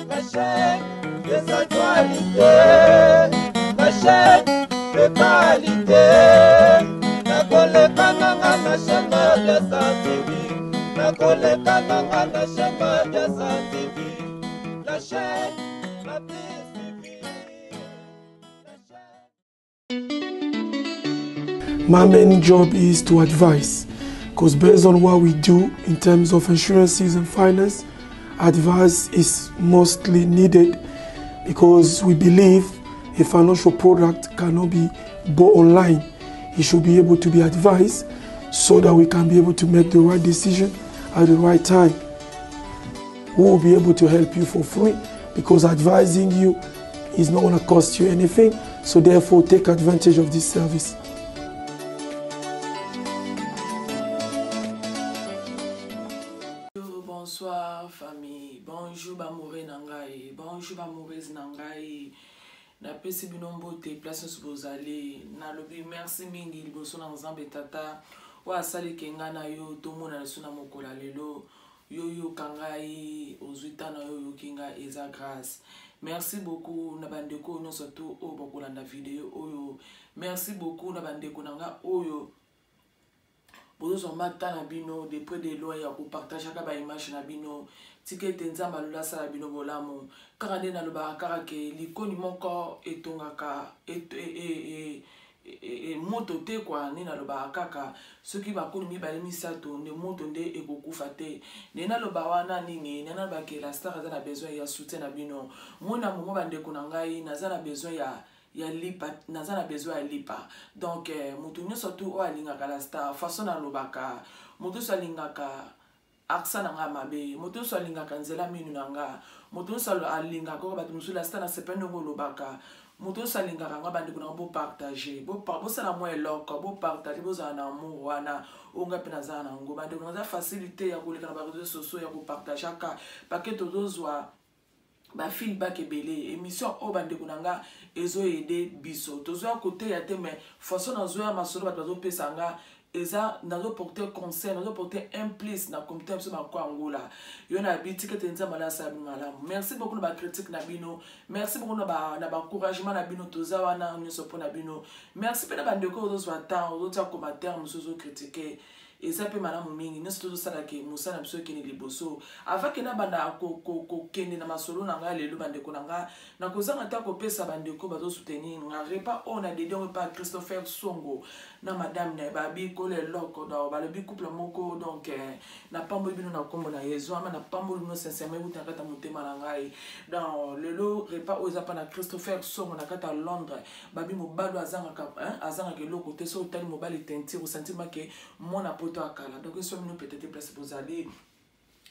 La chaîne des actualités. La chaîne de qualité. Nakoleka nanga na chaîne Madiasa TV. Nakoleka nanga na chaîne Madiasa TV. La chaîne la plus suivie. La chaîne. My main job is to advise, because based on what we do in terms of insurances and finance, advice is mostly needed because we believe a financial product cannot be bought online. It should be able to be advised so that we can be able to make the right decision at the right time. We will be able to help you for free because advising you is not going to cost you anything. So therefore, take advantage of this service. Bonjour, bonsoir famille. Bonjour bamoureux na ngai. Bonjour bamoureuse na ngai. Napesi bino mbote place nyonso bozali. Nalobi merci mingi liboso na Nzambe Tata oyo asaliki ngai na yo tomona lisusu na mokolo ya lelo. Yo yoka ngai, ozwi temps na yo oyoki ngai, eza grâce. Merci beaucoup na bandeko oyo nyonso tu oyo bakolanda video oyo. Merci beaucoup na bandeko na ngai oyo bozozwa mata na bino de près de loin ya kopartageaka baimage na bino. Tika ete Nzambe alola asala bino bolamu. Kaka nde nalobaka kaka ke likoni moko etongaka moto te kwa. Nde nalobaka kaka soki bakoni mibale misato nde moto nde ekokufa te. Nde naloba wana nini? Nde naloba ke la star aza na besoin ya soutien na bino. Mona momo bandeko na ngai, naza na besoin ya lipa, naza na besoin ya lipa. Donc moto nyonso tu oyo alingaka la star, façon nalobaka, moto nyonso alingaka accent na nga mabe, moto nyonso alingaka nzela minu na nga, moto nyonso alingaka oyo bato mosusu la star na sepeli ndenge olobaka, moto nyonso alingaka nga, bandeko na nga, bopartage, bosala mwa eloko, bopartage, bozala na amour wana oyo nga mpe nazala na yango. Bandeko, naza facilité ya koleka na bareseau sociaux ya kopartageaka pake tozozwa ba feedback ebele. Émission oyo bandeko na nga ezoyede biso, tozoya koteya te, mais façon nazoya masolo bato bazopesa nga eza nazoporte conseil, nazoporte un plus na comité na biso bako Angola. Yo na bi tika ete Nzambe alasala bino malamu. Merci beaucoup na bacritique na bino, merci beaucoup na baencouragement na bino. Toza wana nyonso mpo na bino. Merci mpe na bandeko oyo ozozwa temps ozotia commentaire mosusu, ozokritike, eza mpe malamu mingi. Nyonso tozosalaka mosala na biso ekende liboso. Avant ke nabanda kokende na masolo na ngai lelo, bandeko na ngai, nakozanga te kopesa bandeko bazosoutenir nga repas oyo na dédie yango epa Christopher Songo na madame na ye, babi kola eloko. Donc balobi couple moko. Donc napamboli bino na nkombo na Yezu ama, napamboli bino sincèrement, ekuti na kati ya motema na ngai. Donc lelo repas oyo eza mpa na Christopher Songo na kati ya Londres. Babi mobali oyo azangaka eloko te. So otali mobali teinture, osentir make mwana poto akala. Donc eso bino peut-être place bozali,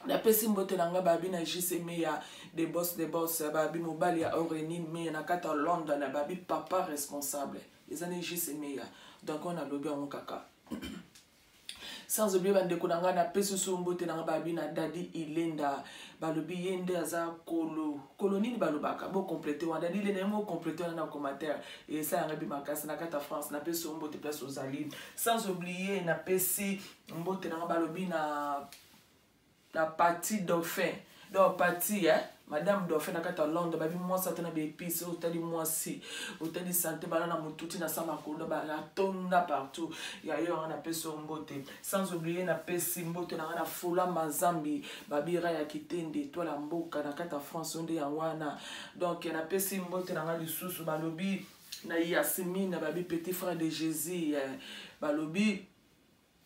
napesi mbote na ngai, babi na JC Meya de boss de boss, babi mobali ya Aurélie Meya na kati ya London, babi papa responsable eza ne JC Meya. Donc oyo nalobi yango kaka sans oublier bandeko na ngai, napesi so mbote na ngai, babi na Dadi Ilenda, balobi ye nde aza kolo kolo nini balobaka, bocomplete wana Dadi Ilenda ye moko, complete wana na commentaire, esalanga bi makasi na kati ya France. Napesi yo mbote place ozali. Sans oublier napesi mbote na ngai, balobi na Pati Dauphin, donc Pati, eh? Madame Dauphin na kati ya Londres, babi mwasi ata na baepice, otali mwasi, otali sante bana na motuti na sa makolo banatonda partout ya yo yanga, napesi yo mbote. Sans oublier napesi mbote na ngai na Fula Mazambi, babira ya Kitende twala mboka na kati ya France nde yango wana. Donc napesi mbote na ngai lisusu, balobi na Yasmine, babi petit frère de Jésus, eh, balobi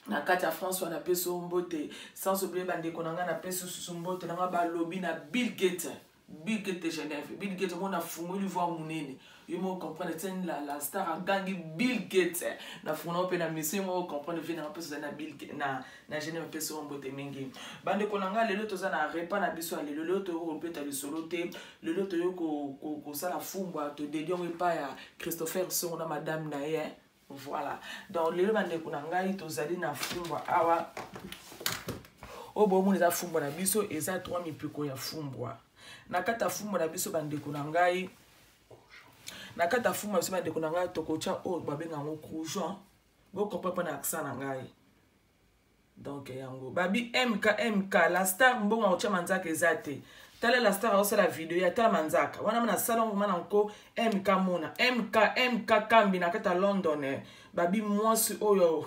na kati ya France wana, napesi yo mbote. Sans oublier bandeko na ngai, napesi susu mbote na ngai, balobi na Bill Gates, Bill Gates de Genève. Bill Gates omona afungoli voir monene, yo moko comprendre tieni la star agangi Bill Gates nafungola mpe na mission, yo moko comprendre vie nanga mpe ozali na Bill na Genève. Apesi yo mbote mingi, bandeko na ngai. Lelo toza na repas na biso ya lelo. Lelo toyoko kobeta lisolo te, lelo toyoko kosala fumbwa, todedi yango epai ya Christopher Songo na madame na ye. Voilà, donc lelo bandeko na ngai tozali na fumbwa awa. Oyo bomona eza fumbwa na biso, eza 3 mipiko ya fumbwa na kati ya fumbwa na biso, bandeko na ngai. Na kati ya fumbwa na biso, bandeko na ngai, tokotya oyo babenga yango crougeon, bocomprendre mpo na accent na ngai. Donc yango babi mk mk la star, mbongo akotya manzaka eza te. Tala la star aosala video ya tala manzaka wana mana sala ngo mana nko mk mona mk mk kambi na kati ya London eh. Babi mwasi oyo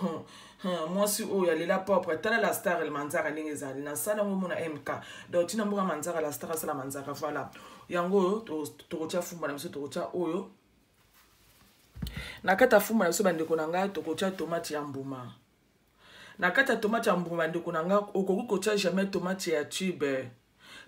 mwasi oyo alela propre. Tala la star manzaka ndenge ezali na sala ngo mona mk. Donc tina mboka manzaka la star asala manzaka. Voilà, yango oyo tokotia fumba na biso, tokotia oyo na kati ya fumba na biso. Bandeko na ngai, tokotia tomate ya mbuma na kati ya tomate ya mbuma. Bandeko na ngai, okoki kotia jamais tomate ya tube,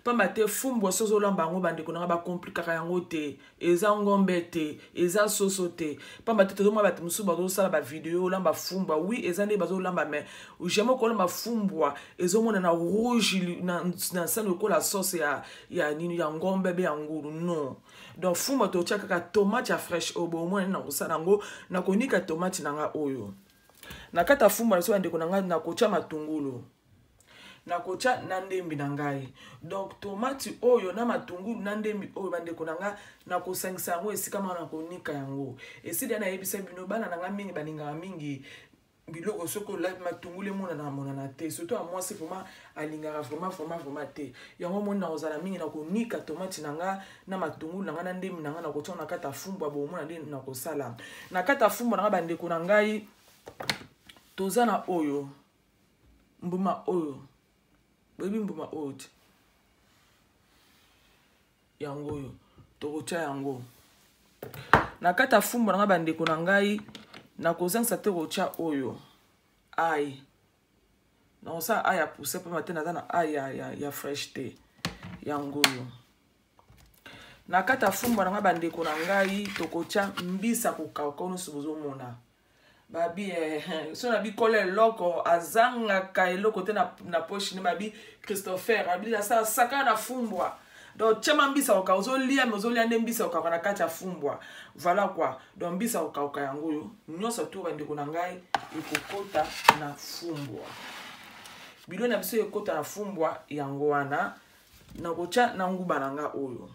pamba te fumbwa so ozolamba yango, bandeko na ngai, bakomplikaka yango te. Eza ngombe te, eza soso te, pamba te tozomona bato mosusu bazosala bavideo olamba fumbwa. Oui, eza nde bazolamba, mais jamais okolamba fumbwa ezomonana rouge na sani lokola sauce ya nini, ya ngombe be ya ngulu. Non. Donc fumbwa totia kaka tomate ya fraîche oyo bomona na kosala yango. Nakonika tomate na nga oyo na kati ya fumbwa na biso. Bandeko na ngai, nakotia matungulu, nakotya na ndembi na ngai. Donc tomati oyo na matungulu na ndembi oyo, bandeko na ngai, nakosangisa yango esika moko, nakonika yango esili. Nayebisa bino, bana na ngai mingi balingaka mingi biloko soki olabi matungulu emonana monana te, surtout ya mwasi vraiment alingaka vraiment vraiment vraiment te. Yango moni nakozala mingi na konika tomati na nga na matungulu na nga na ndembi na nga, nakotia na kati ya fumbwa. Bomona nde nakosala na kati ya fumbwa na nga. Bandeko na ngai, toza na oyo mbuma oyo, boyebi mbuma oyo te, yango oyo tokotia yango na kati ya fumbwa na ngai. Bandeko na ngai, nakozangisa te kotia oyo ail. Nakosala ail ya pousse, pamba te naza na ail ya fraîche te. Yango oyo na kati ya fumbwa na ngai. Bandeko na ngai, tokotia mbisa kokauka nyonso bozomona. Babi so na bikolo eloko azangaka eloko te na poche ne. Babi Christopher abi asala saka na fumbwa. Donc tiama mbisa kokauka, ozolia me ozolia nde mbisa kokauka na kati ya fumbwa. Voilà quoi. Donc mbisa kokauka yango oyo nyonso to, bandeko na ngai, ekokota na fumbwa. Bilo na biso ekota na fumbwa yango wana. Nakotya na nguba na nga oyo,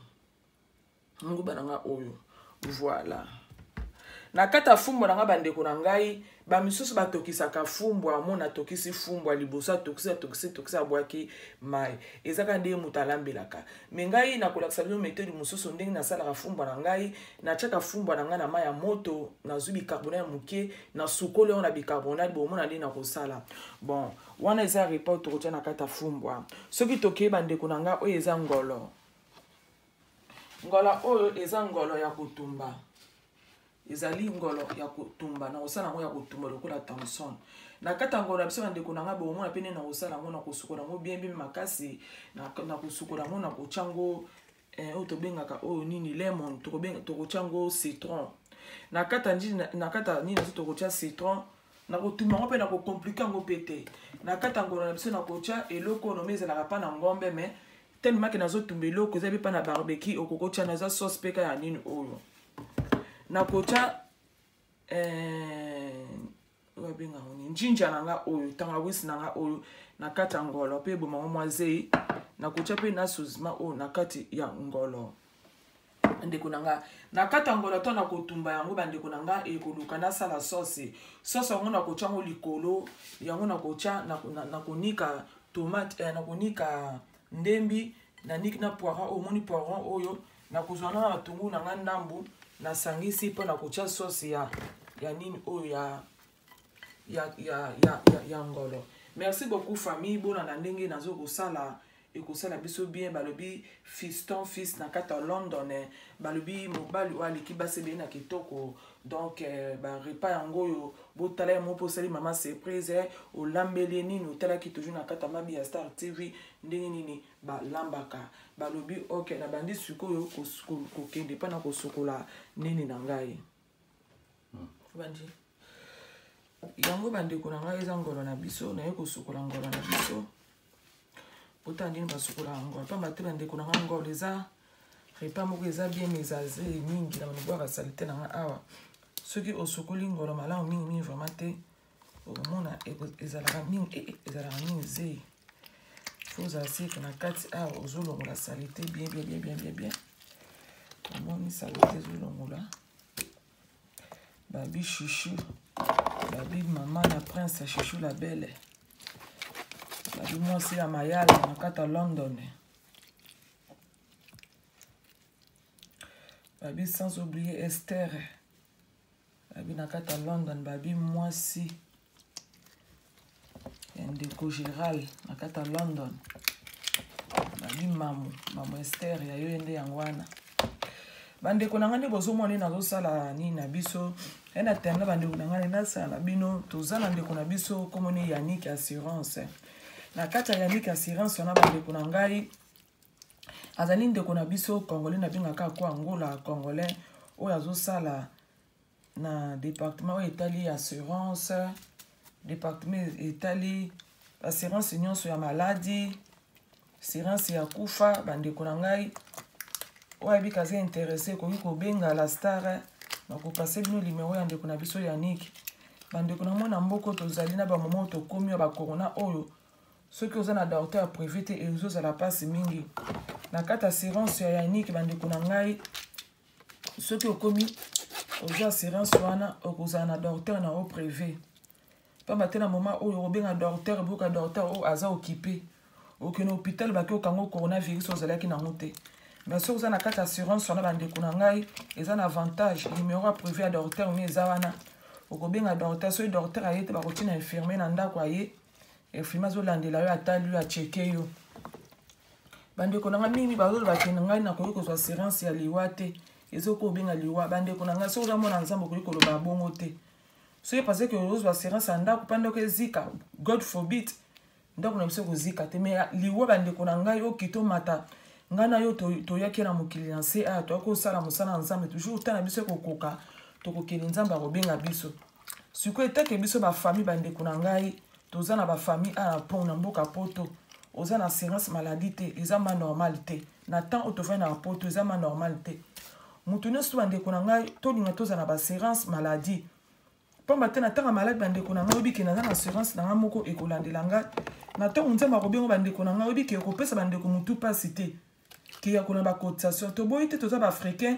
nguba na nga oyo. Voilà, na kati ya fumbwa na nga. Bandeko na ngai, bamisusu batokisaka fumbwa. Amona atokisi fumbwa liboso, atokisi, atokisi, atokisi, abwaki mai. Eza kaka ndenge moto alambelaka. Me ngai nakolakisa bino méthode mosusu ndenge nasalaka fumbwa na ngai. Natiaka fumbwa na ngai na mai ya moto, nazwi bicarbonate ya moke, nasukoli yango na bicarbonate. Bomona ndenge nakosala. Bon, wana eza repas tokotia na kati ya fumbwa. Soki tokei, bandeko na ngai, oyo eza ngolo. Ngolo oyo eza ngolo ya kotumba, ezali ngolo ya kotumba. Na kosala yango ya kotumba lokola Thomson na kati ya ngolo na biso. Bandeko na ngai, bomona mpe nde na kosala yango. Na kosukola yango bien bien makasi, na kosukola yango, na kotya yango oyo tobengaka oyo nini, lemon, tokotya yango citron na kati na kati ya nini naso. Tokotya citron na kotumba yango mpe na kocompliquer yango mpe te. Na kati ya ngolo na biso, na kotya eloko oyo nome ezalaka mpa na ngombe, mais tellement ke nazotumba eloko eza mpe mpa na barbecue, okokotya naza sauce mpe ka ya nini oyo nakotya oyo babengaka nini, jinja na nga oyo, tangawisi na nga oyo na kati ya ngolo mpe ebomango mwa zei. Nakotya mpe na sozima oyo na kati ya ngolo, ndeko na nga. Na kati ya ngolo to na kotumba yango, bandeko na nga, ekoluka nasala sauce. Sauce yango nakotya yango likolo yango. Nakotya, nakonika tomate, nakonika ndembi, naniki na poivron oyo. Omoni poivron oyo, nakozwa na matungulu na nga ndambu, nasangisi mpo nakotya sauce ya nini oyo ya ngolo. Merci beaucoup, famille. Bolanda ndenge nazo kosala, ekosala biso bien. Balobi fiston fils na kati ya London, balobi mobali oyo aleki basi ebele na kitoko. Donc barepas yango oyo, botala ye mo mpo osali mama surprise, olambeli ye nini. Otalaki toujours na kati ya Mabi ya Star TV ndenge nini balambaka. Balobi ok, nabandi sikoyo kokende mpona kosukola nini na ngai. Bandi yango, bandeko na ngai, eza ngolo na biso. Naye kosukola ngolo na biso. Botala ndenge basukolaka ngolo, pamba te, bandeko na ngai, ngolo eza repas moko eza bien, mais eza mingi na banobwaka saleté na ngai awa. Soki osukoli ngolo malamu mingimingi vraiment te, okomona ezalaka mingi, ezalaka mingi zei. Faut ozala seke na kati awa, ozolongola saleté bien bien bien bien bien bien. Omoni saleté ezolongola. Babi chouchou, babi mama na prince chouchou la belle, babi mwasi ya mayala na kati ya London. Babi sans oublier Esther. Babi na kati ya London, babi mwasi ya ndeko Gerald na kati ya London. Babi mamu, mamu Esther ya yo nde yango wana. Bandeko na ngai nde bozomona nde nazosala nini na biso ye na tenda bandeko na ngai nasala na bino toza na ndeko na biso komoni Yannick Assurance na kati ya Yannick Assurance wana bandeko na ngai azali ndeko na biso congolais nabengaka ko angola congolais oyo azosala na departement oyo etali assurance departement etali assurance nyonso ya maladi assurance ya kufa bandeko na ngai oyo ayebi kaza interesse ekoki kobenga la star nakopase bino limero ya ndeko na biso Yannick bandeko na mwana mboka tozali na bamoma oyo tokomi ya bacorona oyo soki oza na docteur privé te ezozala mpasi mingi na kati assurance ya Yannick bandeko na ngai soki okomi ozwa assurance wana okozala na docteur na yo privé pamba te na moment oyo okobenga docteur boyoka docteur oyo aza occupé okende hôpital baki okanga coronavirus ozalaki nango te mais soki oza na kati assurance wana bandeko na ngai eza na avantage numero ya privé ya docteur mi eza wana okobenga docteur soki docteur aye te bakotina infirmier na ndako aye infirmier azolandela yo atali yo acheke yo bandeko na ngai mingi bazoloba ke na ngai nakoki kozwa assurance ya liwa te ezoki kobenga liwa bandeko na ngai soki oza mwana nzambe okoki koloba bongo te soki parce que ozwa assurance ya ndako mpa ndako ezika god forbid ndako na biso ekozika te mais liwa bandeko na ngai okita omata ngai na yo toyaki na mokili na nse aya toyaki kosala mosala ya nzambe toujours ta na biso ekokoka tokokende nzambe akobenga biso sikoyo etake biso bafamille bandeko na ngai toza na bafamille aya pont na mboka poto oza na assurance maladie te eza ma normal te na temps oyo tofandi na poto eza ma normal te moto nyonso bandeko na ngai tolinga tozala na baassurance maladie pamba te na ntango ya maladi bandeko na ngai oyebi ke naza na assurance na ngai moko ekolandela ngai na ntango nzambe akobengo bandeko na ngai oyebi ke ekopesa bandeko motu mpasi te ke ya kona bacotisation toboyi te toza baafricain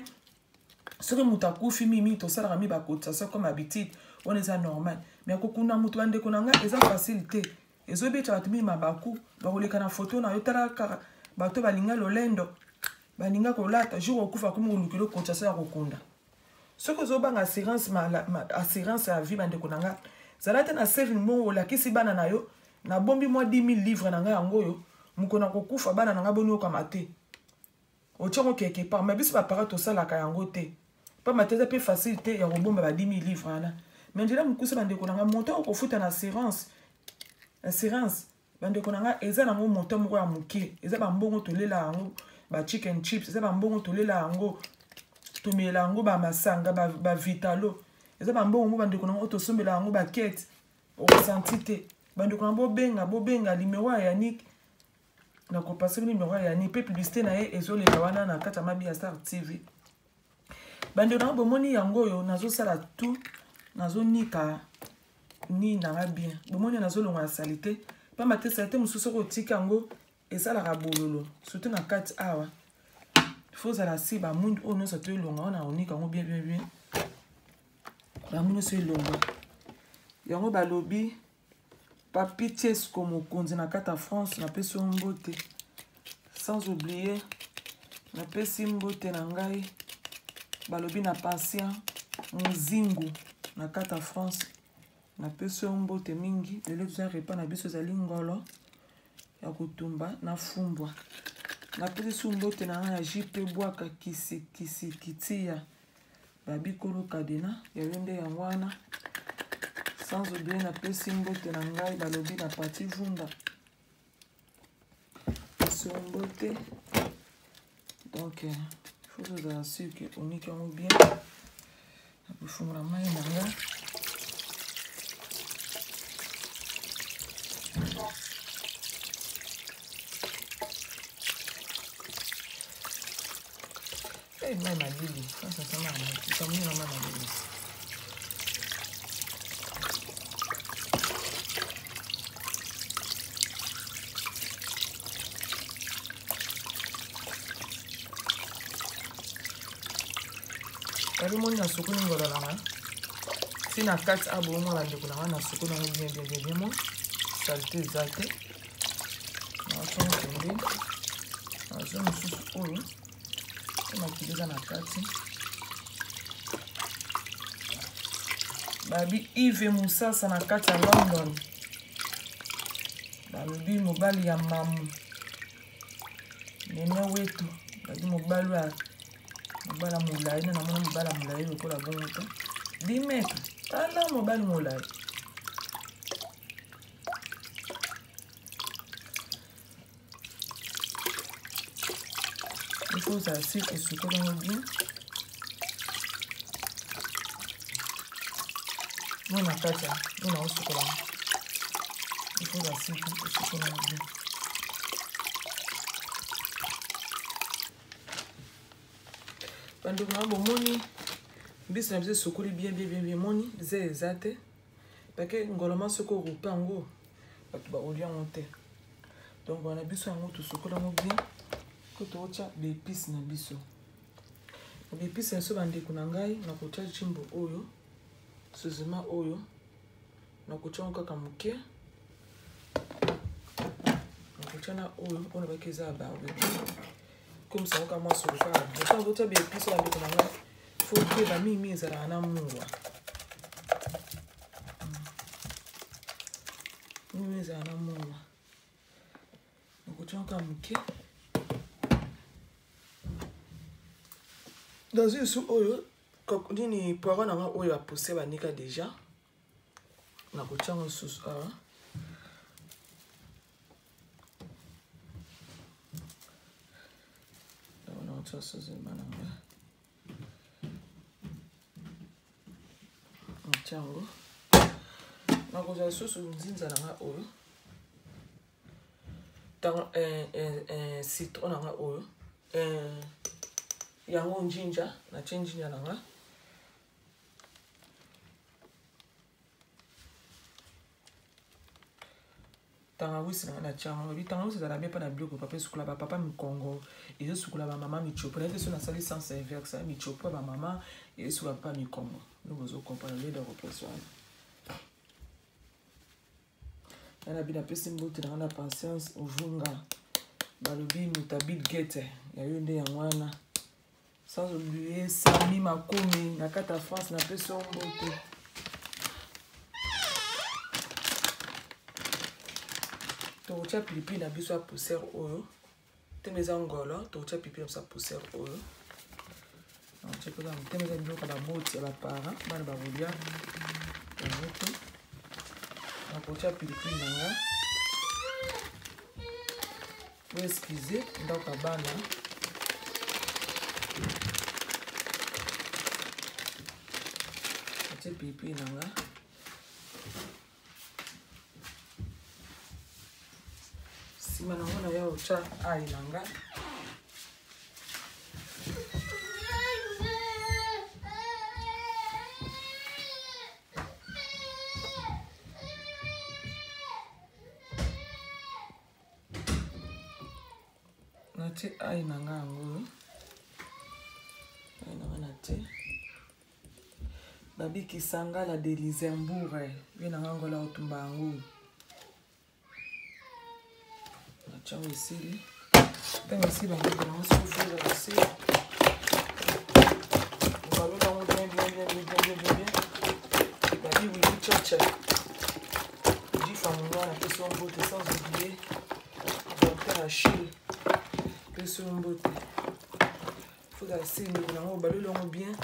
soki moto akufi mingi tosalaka mi bacotisation comme habitude wana eza normal mais kokunda moto bandeko na ngai eza facile te ezobeta bato mingi mabaku bakoleka na foto na yo tala kaka bato balinga lolendo balinga kolata jour okufa komi kolukela cotisation ya kokunda soki ozobanga assurance assurance ya vie bandeko na ngai zala te na saving mbongo olakisi bana na yo nabombi mwa 10 000 livre na ngai yango oyo mokolo na kokufa bana na ngai boniokama te otiango quelque part mais biso bapara tosalaka yango te pamba te eza mpe facile te ya kobomba ba 10 000 livre wana mais nzela mokuse bandeko na ngai montant okofuta na assurance assurance bandeko na ngai eza nango montant moko ya moke eza bambongo tolela yango ba chicken chips eza bambongo tolela yango tomela yango bamasanga bavitalo eza bambongo mo bandeko na ngai oyo tosombela yango bakete okosanti te bandeko na bobenga bobenga limero ya Yannick nakopase bino nimero ya Yannick mpe publicité na ye ezoleka wana na kati ya Mabi ya Star TV bandeko na bomoni yango oyo nazosala tout nazonika nini nanga bien bomoni nazolongola salite pamba te salite mosusu soki otika yango esalaka bololo surtout na kati awa fo ozala si bamwindu oyo nyonso to elonga wana onika yango bien bien bien bamwindu nyonso elonga yango balobi papi Tiesco mokonzi na kati ya France napesi yo mbote sans oublier napesi mbote na ngai balobi na patient muzingu na kati ya France napesi yo mbote mingi lelo toza repas na biso ezali ngolo ya kotumba na fumbwa napesi su mbote na ngai ya jp bwaka kisi kisi kitiya babikolo kadena ya yo nde yango wana sans oublier napesi mbote na ngai balobi na pati vunda pesi yo mbote donc faut tozala sur ke oniki yango bien nakofungola mai na nga Eh, mai malili sasa mai malili yabi moni nasukuni ngolo na nga si na kati awa bomona bandeko na nga nasukuni yango bien bien bien bien mo salite eza te nawatongo pembeni nazwa mosusu oyo makili eza na kati. Babi Yves Musasa na kati ya London. Balobi mobali ya mamu. Nene wetu. Babi mobali ya mobali ya molai na namona mobali ya molai lokola bongo te. 10 mètres. Tala mobali molai. Il faut ozala si osukola yango bien. Moi na kati ya moi na osukola yango. Il faut ozala si osukola yango bien. Bandeko na bomoni mbisi na biso esukoli bien bien bien bien moni ze eza te pake ngoloma soki orupe yango bato bakolia yango te. Donc wana biso yango tosukola yango bien ko tokotya baepice na biso. Na baepice na biso bandeko na ngai, nakotya jimbo oyo suzuma oyo nakotya yango kaka moke, nakotya na oyo oyo nabaki eza ya barbecue komisa yango kaka mwa solo kaka bien. Ntango totya baepice bandeko na ngai, fo keba mingi ezalaka na mungwa. Mingi ezalaka na mungwa, nakotya yango kaka moke. Dans une sous oyo nini poireau na nga oyo apousse banika déjà, nakotya yango lisusu awa. Nakotya susu na nga, nakotya yango. Nakozwa lisusu nzinza na nga oyo ntango citron na nga oyo yango njinja, natie njinja na nga. Tangawisi na nga natia yango. Lobi tangawisi ezala bien mpo na biloko papa esukola bapapa mikongo, ezosukola bamama michopo. Nayebi so nasali sens inverse, michopo ya bamama ezosukola papa mikongo. Nde bozokomprendre nde dakopesa wana. Nga na bino apesi mbote na nga na Patience Ovunga, balobi moto ya Bill Gates ya yo nde yango wana. Sans oublier Sami Makomi na kati ya France, napesi yo mbote. Tokotya pilipili na biso ya poussière oyo teme eza ngolo, tokotya pilipili na biso ya poussière oyo nakotya mpe kaka motema. Eza biloko ya baboti ya baparent, bana bakolia yango te. Nakotya pilipili na nga. Bo excuse ndako ya bana. Natie pilipili na nga. Nsima nango na ya otya ai na nga. Natie ai na nga yango, ai na nga natie. Babikisanga la de Luxembourg, ye na nga ngola otumba yango. Natia yango esili. Ntango esili bandeko na nga, soki ofoza esili, obalola yango bien bien bien bien bien bien bien. Babi Willy Chacha Jifa Mungwana, apesi yo mbote. Sans oublier docteur Achille, apesi yo mbote. Fozala se ndeko nango, obaloli yango bien,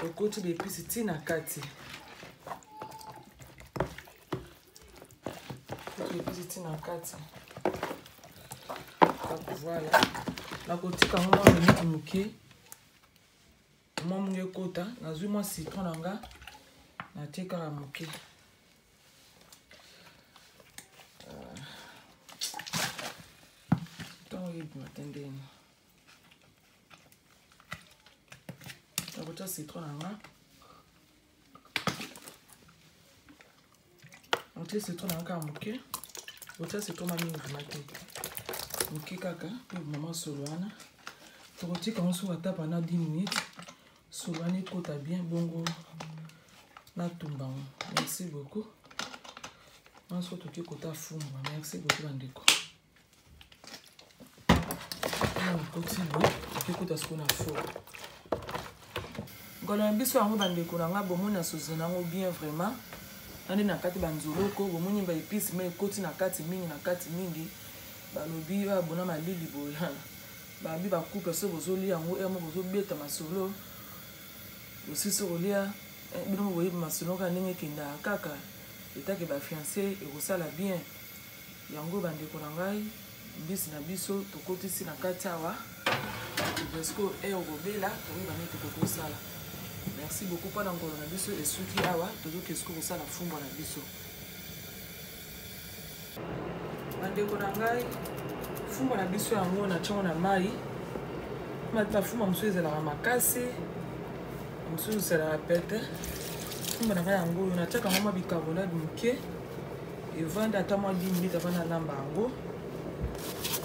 okoti baepisi ti na kati, baepisi ti na kati. Voilà, nakotika yango mwa minute moke, mwa mungu ekota. Nazwi mwa citron na nga, natie kaka moke. Ntango ebima te ndeni, nakotia citron na nga. Otie citron na nga kaka moke, otia citron ma mingi vraimen te, moke kaka mpe mama solo wana. Tokotika yango soki ata pendant 10 minutes, solo wana ekota bien, bongo natumba yango. Merci beaucoup. Wana soki toki kota fumbwa. Merci beaucoup bandeko. Wana nakoti boye, toki kota sikoyo na four. Ngolo na biso yango bandeko na nga, bomoni na sozona yango bien vraiment. Na nde na kati banzoloko, bomoni ba épices mais ekoti na kati mingi na kati mingi. Balobi oyo abona malili boye. Babi ba couple so bozolia yango heure moko bozobeta masolo. Bosisi kolia bino moko boyebi masolo kaka ndenge ekendaka kaka. Etake ba fiancé ekosala bien. Yango bandeko na ngai, mbisi na biso tokotisi na kati awa. Parce que okobela tokoyeba nini tokoki kosala. Merci beaucoup mpona ngolo na biso esuki awa, tozoki esiko kosala fumbwa na biso. Bandeko na ngai, fumbwa na biso yango na tiongo na mai. Mafumbwa mosusu ezalaka makasi, mosusu ezalaka pete. Fumbwa na ngai yango oyo natiaka yango mwa bicarbonate moke, evanda ata mwa 10 minutes avant nalamba yango.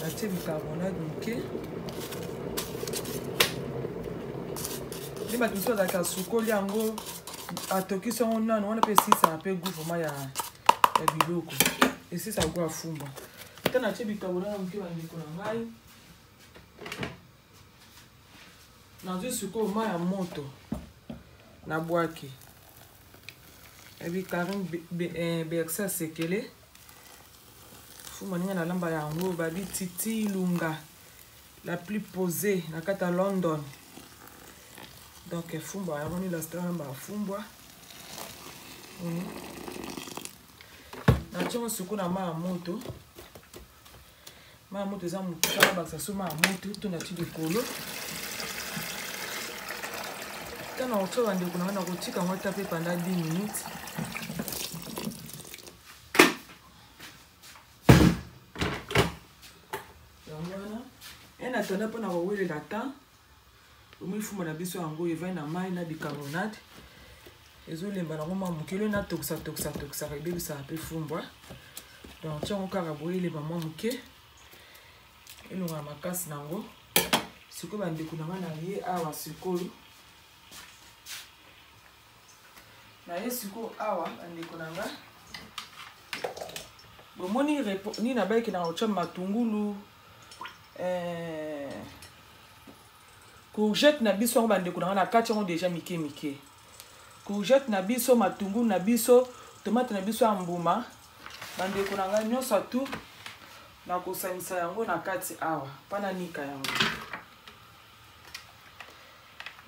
Natie bicarbonate moke. Nde bato mosusu bazalaka asukoli yango, atokisi yango nanu, wana mpe esilisaka mpe goût vraiment ya biloko, esilisaka goût ya fumbwa. Ata natie bicarbonate moke bandeko na ngai, nazwi sikoyo mai ya moto nabwaki. Ebi Karine Bersa Sekele fumbwa ndenge nalamba yango, babi Titi Ilunga la plus posée na kati ya London. Donc fumbwa yango ni la star nalamba fumbwa. Nationgo sikoyo na mai ya moto. Mai ya moto eza moke, nabakisa so mai ya moto to nati likolo. Ntango nakotia bandeko na ngai, nakotika yango ata mpe pendant 10 minutes. Yango wana en attendant mpona kowelela temps, omoni fumbwa na biso yango evai na mai na bicarbonate, ezolemba nango mwa moke. Eloi natokisa tokisa tokisaka ebebisaka mpe fumbwa. Donc tia yango kaka boye, elemba mwa moke, elonga makasi nango. Sikoyo bandeko na ngai, na ye awa sikoyo, na ye sikoyo awa bandeko na ngai, bomoni nini nabayaki na kotya matungulu, courgette na biso yango bandeko na ngai, na kati yango deja mike mike. Courgette na biso, matungulu na biso, tomate na biso ya mbuma, bandeko na ngai nyonso atu nakosangisa yango na kati awa mpa nanika yango.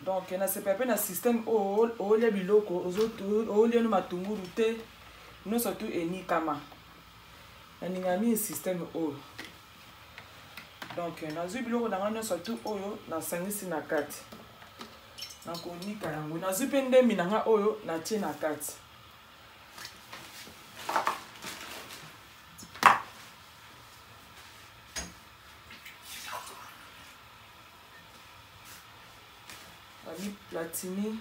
Donc nasepela mpe na système oyo olia biloko, olia no matungulu te, nyonso tu enikama. Nalinga mingi système oyo. Donc nazwi biloko na ngai nyonso tu oyo nasangisi na kati, nakonika yango. Nazwi mpe ndembi na ngai oyo natie na kati. Babi Platini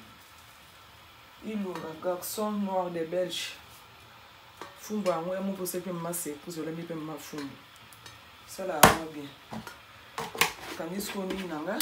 Ilunga, garçon noir de Belge. Fumbwa yango ya moposa mpe mama surprise, olambi mpe mama fumbwa, sala yango bien. Kangi sikoyo nini na nga.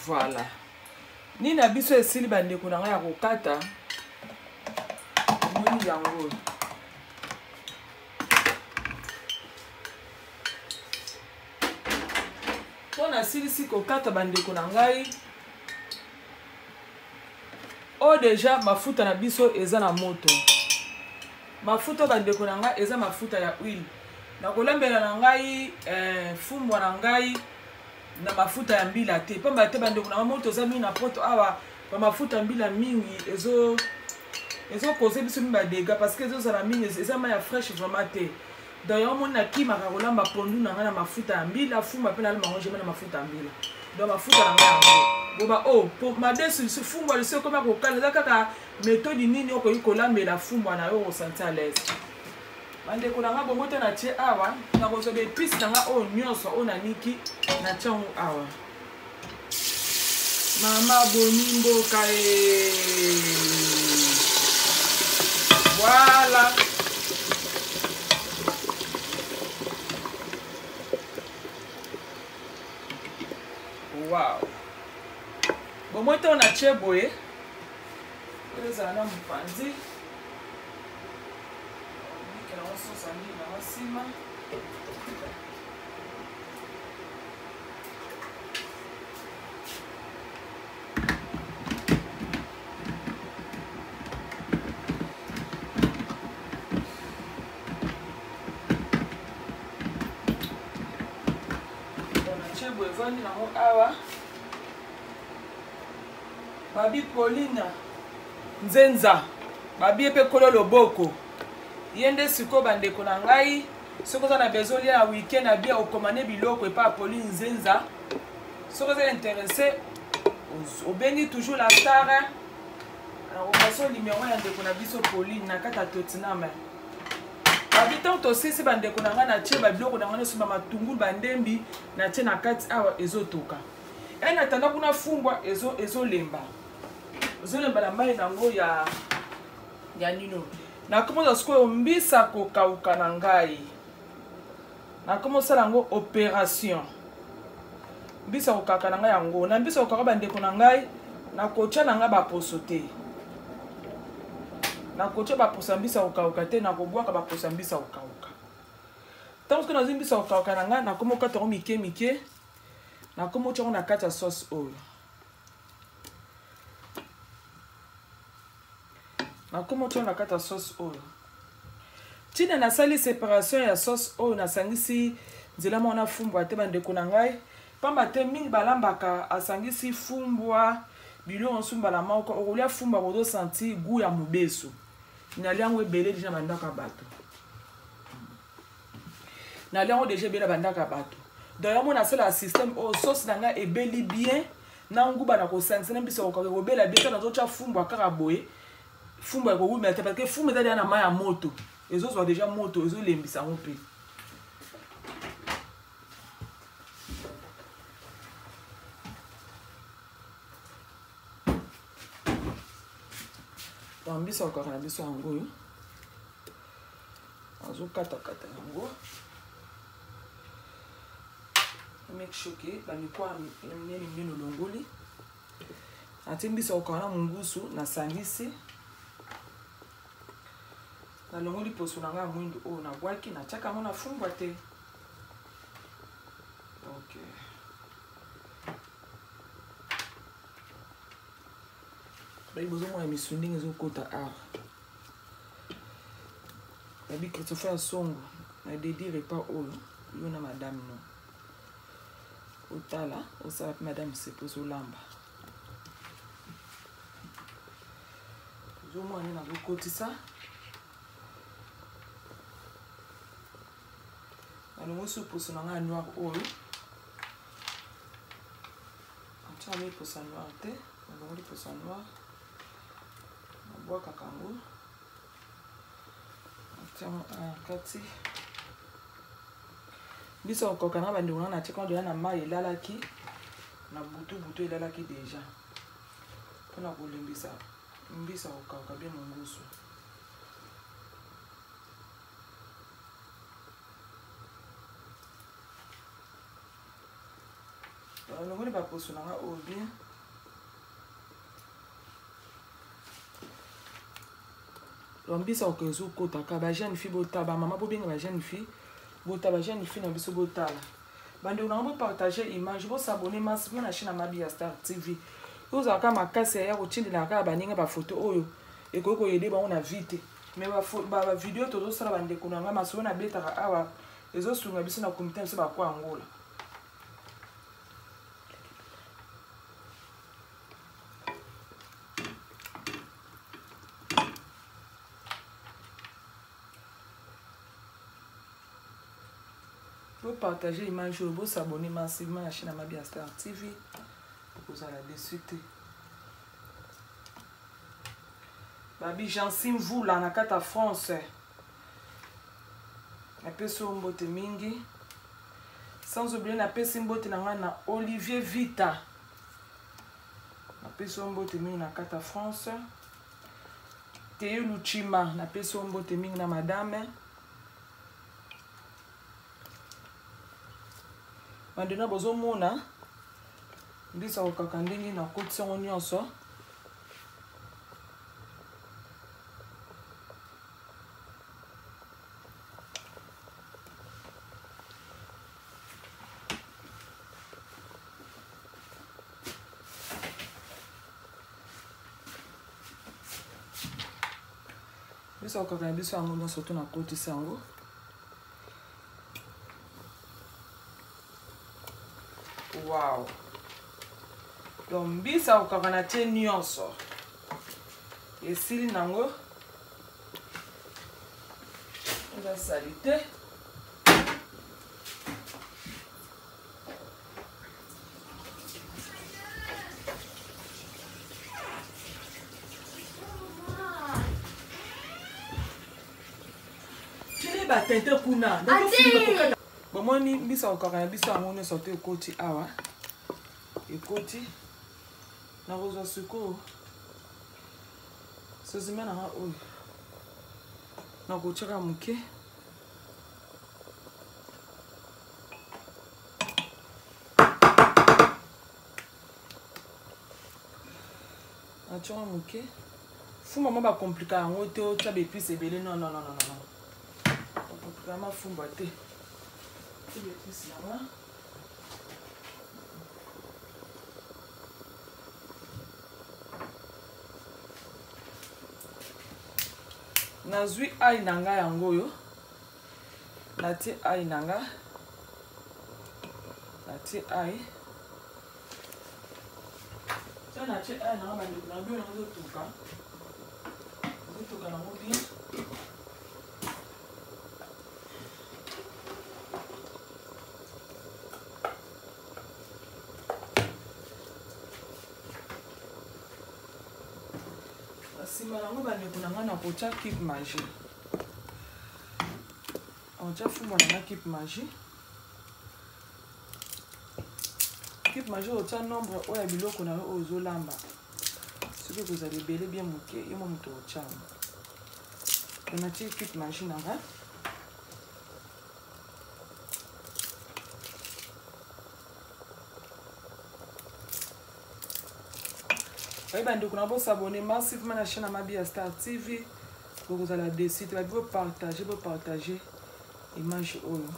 Voilà. Nini na biso esili bandeko na ngai ya kokata. Omoni yango. Mpo nasilisi kokata bandeko na ngai, oyo deja mafuta na biso eza na moto. Mafuta bandeko na ngai eza mafuta ya huile. Nakolambela na ngai fumbwa na ngai na mafuta ya mbila te, pamba te bandeko na ngai, moto eza mingi na poto awa, ba mafuta ya mbila mingi ezo koze biso mingi ba dégâts, parce que ezozala mingi, eza mai ya fraîche vraiment te. Donc yango moni nakimaka kolamba pondu na ngai na mafuta ya mbila, fumba mpe nalamba yango jamais na mafuta ya mbila. Donc mafuta na ngai yango boba o oh, po madesu lisu fumbwa lisu ekomi kokala, eza kaka methode nini okoki kolambela fumbwa na yo okosanti à l'aise. Bandeko na ngai, bongo te natie awa, nakozwa baepice na ngai oyo nyonso oyo naniki natie yango awa. Mama boni mboka e. Voilà. Wow. Bomoi ntango natie boye ezala na mopanzi bikela yango sosa mingi nango nsima. Natie boye evandi nango awa. Babi Pauline Nzenza, babi ye mpe kolo loboko ye nde sikoyo. Bandeko na ngai, soki oza na besoin olia na weekend na bia, okomane biloko epa Pauline Nzenza. Soki oza intéressé, obengi toujours la star, nakopaso numero ya ndeko na biso Pauline na kati ya Tottenham. Babi ntango tosisi, bandeko na ngai, natie babiloko na ngai nyonso, bamatungulu, bandembi natie na kati awa, ezotoka. E natanda kuna fumbwa ezolemba, ezolemba na mai nango ya nino. Nakomoza sikoyo mbisa kokauka na ngai, nakomosala yango opération mbisa kokaka na ngai yango. Na mbisa kokaka, bandeko na ngai, nakotya na ngai baposo te, nakotya baposo ya mbisa kokauka te, nakobwaka baposo ya mbisa kokauka. Ntango soki nazwi mbisa kokauka na ngai, nakomi okata yango mike mike, nakomi otya yango na kati ya sauce oyo, nakomi otya yango na kati ya sauce oyo. Ntina nasali séparation ya sauce oyo, nasangisi nzela moko na fumbwa te, bandeko na ngai, pamba te mingi balambaka asangisi fumbwa biloko nyonso mbala moko. Okolia fumbwa, kozosentir goût ya mobesu. Nalia yango ebele déjà bandako ya bato, nalia yango déjà ebele na bandako ya bato. Donc yango nasala système oyo, sauce na ngai ebeli bien na nguba, na kosangisa na biso kokaka kobela bien. Ntango nazotya fumbwa kaka boye, fumbwa ekowumela te, parce que fumbwa eza deja na mai ya moto, ezozwa déjà moto, ezolembisa yango mpe. Donc biso kokaka na biso yango oyo, azokatakata yango, make sure ke bamikwa minene minene olongoli. Natie mbisi kokanga na mongusu, nasangisi, nalongoli poso na ngai ya mwindu oyo nabwaki, natiaka yango na fumbwa te. Donc bayi bozomona misu ndenge ezokota awa. Babi Christopher Songo na dedi repas oyo, yo na madame no otala osala mpe madame sepo ozolamba. Ozomona nde nazokotisa, nalongosi poso na ngai ya noir oyo, atiaka mi poso ya noir te, nalongoli poso ya noir, nabwakaka yango, atiango na kati. Biso kokoka na bandeko na natiaka deja na mai elalaki na butu butu, elalaki déjà mpona kolembisa mbisa kokauka bien mongusu. Longoli baposo na nga oyo bien. Donc mbisa oyo ezokotaka, bajeune fille botala, bamama bobenga bajeune fille botala, bajeune fille na biso botala. Bandeko nanga, bopartage image, bos'abonner massivement na chaîne ya Mabi ya Star TV. Ozalaka makasi ya kotindelaka kaka baninga bafoto oyo ekoki koaider bango na vie te, mais bavideo tozosala, bandeko na ngai, masolo nabetaka awa ezosunga biso na komite na biso bakwa Angola. Bopartage image oyo, bosabone massivement na chaîne ya Mabia Star TV, bokozala déçu te. Babi Jansi Mvula na kati ya France, napesi yo mbote mingi. Sans oublier napesi mbote na ngai na Olivier Vita, napesi yo mbote mingi na kati ya France. Teye Luchima, napesi yo mbote mingi na madame. Bandena bozomona mbisa kokaka ndenge nakotisi yango nyonso. Biso kokaka na biso yango nyonso to nakotisi yango. Wow, donc mbisa kokaka na tie nyonso esili nango, eza salite. Batente kuna bomoni mbisa kokaka na biso yango nyonso to ekoti awa, ekoti. Nakozwa sikoyo sozima nanga oyo, nakotiaka moke. Natiaka moke fumba mwa bakomplika yango te, otya baepice ebele. Non, non, non, non, non, bakomplika mafumba te, ti baepice yango. Nazwi ai na ngai yango oyo, natie ai na nga, natie ai tia, natie ai na nga. Bandeko na bino, nango ezotoka, ezotoka nango bien. Nsima yango, bandeko na ngai, nakotya cube Maggi, otya fumbwa na nga cube Maggi. Cube Maggi, otya nombre oyo ya biloko na yo oyo ozolamba. Soki ekozala ebele bien moke, yo mo moto otya yango. Natie cube Maggi na nga. Oye bandeko na, bosabone massivement na chaîne ya Mabia Star TV, bokozala déçu te. Babi bopartage, bopartage image oyo,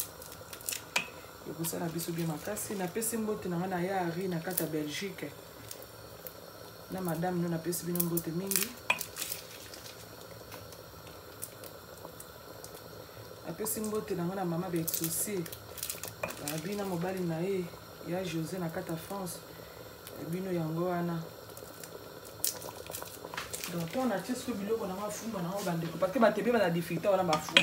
ekosala biso bien makasi. Napesi mbote na ngai na ya Ari na kati ya Belgique na madame no, napesi bino mbote mingi. Napesi mbote na ngai na mama Baexaucé, babi na mobali na ye ya José na kati ya France, bino yango wana. Donc ntango natie sikoyo biloko na nga, fumba nango bandeko, parce que bato ebeba na difficulté wana bafumba.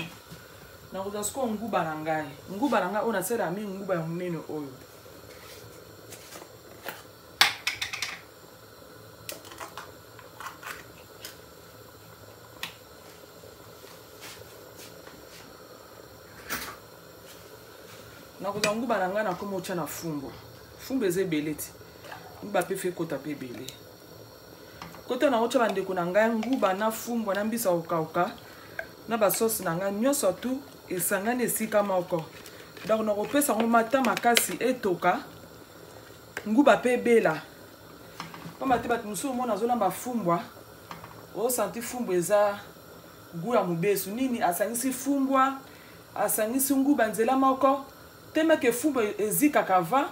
Nakozwa sikoyo nguba na ngai, nguba na ngai oyo nasalaka mingi, nguba ya monene oyo. Nakozwa nguba na ngai, nakoma otya na fumbwa. Fumbwa eza ebele ti, nguba mpe fe ekota mpe ebele. Kota na otya, bandeko na ngai, nguba na fumbwa na mbisa kokauka na basauce na ngai nyonso tu esangani esika moko. Donc nakopesa yango mata makasi, etoka nguba mpe ebela, pamba te bato mosusu omona azolamba fumbwa, osanti fumbwa eza gu ya mobesu. Nini asangisi fumbwa, asangisi nguba nzela moko te, meke fumbwa ezikaka va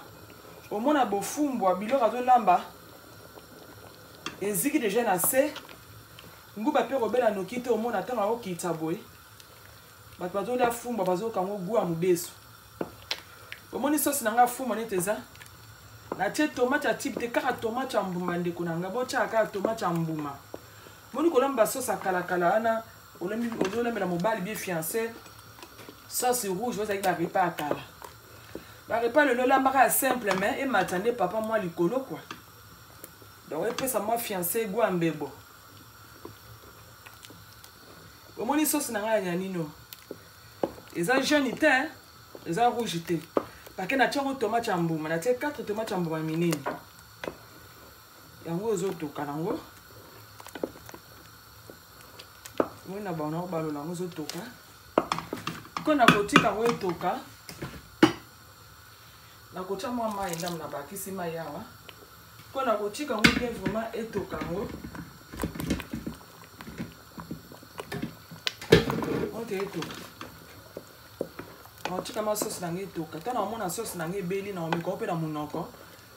omona bofumbwa biloko azolamba eziki deja na se, nguba mpe kobela noki te. Omona ntango akokita boye, bato bazolia fumbwa bazoyoka yango gu ya mobesu. Omoni sosi na ngai fumbwa neti eza, natie tomate ya type te, kaka tomate ya mbuma. Ndeko na ngai, botiaka kaka tomate ya mbuma. Moni kolamba sosi ya kalakala wana, ozolambela mobali bien fiancé sauce rouge, ozalaki barepas ya kala. Barepas lelo elambaka ya simple mais emata nde papa mwa likolo quoi. Donc epesa mwa fiancé gwa mbebo. Omoni sauce na ngai ya nyanino. Eza jaune te, eza rouge te. Pake na tiango tomate ya mbuma, na tie 4 tomate ya mbuma minene. Yango ezotoka nango. Omoni na bango balola yango ezotoka. Ko na kotika yango etoka. Nakotya mwa mai ndambo, nabakisi mai awa. Mpo na kotika yango bien vraiment etoka yango. Ote etoka. Nakotika ma sauce na ngai etoka. Ntango nakomona sauce na ngai ebeli, nakomeka mpe na monoko.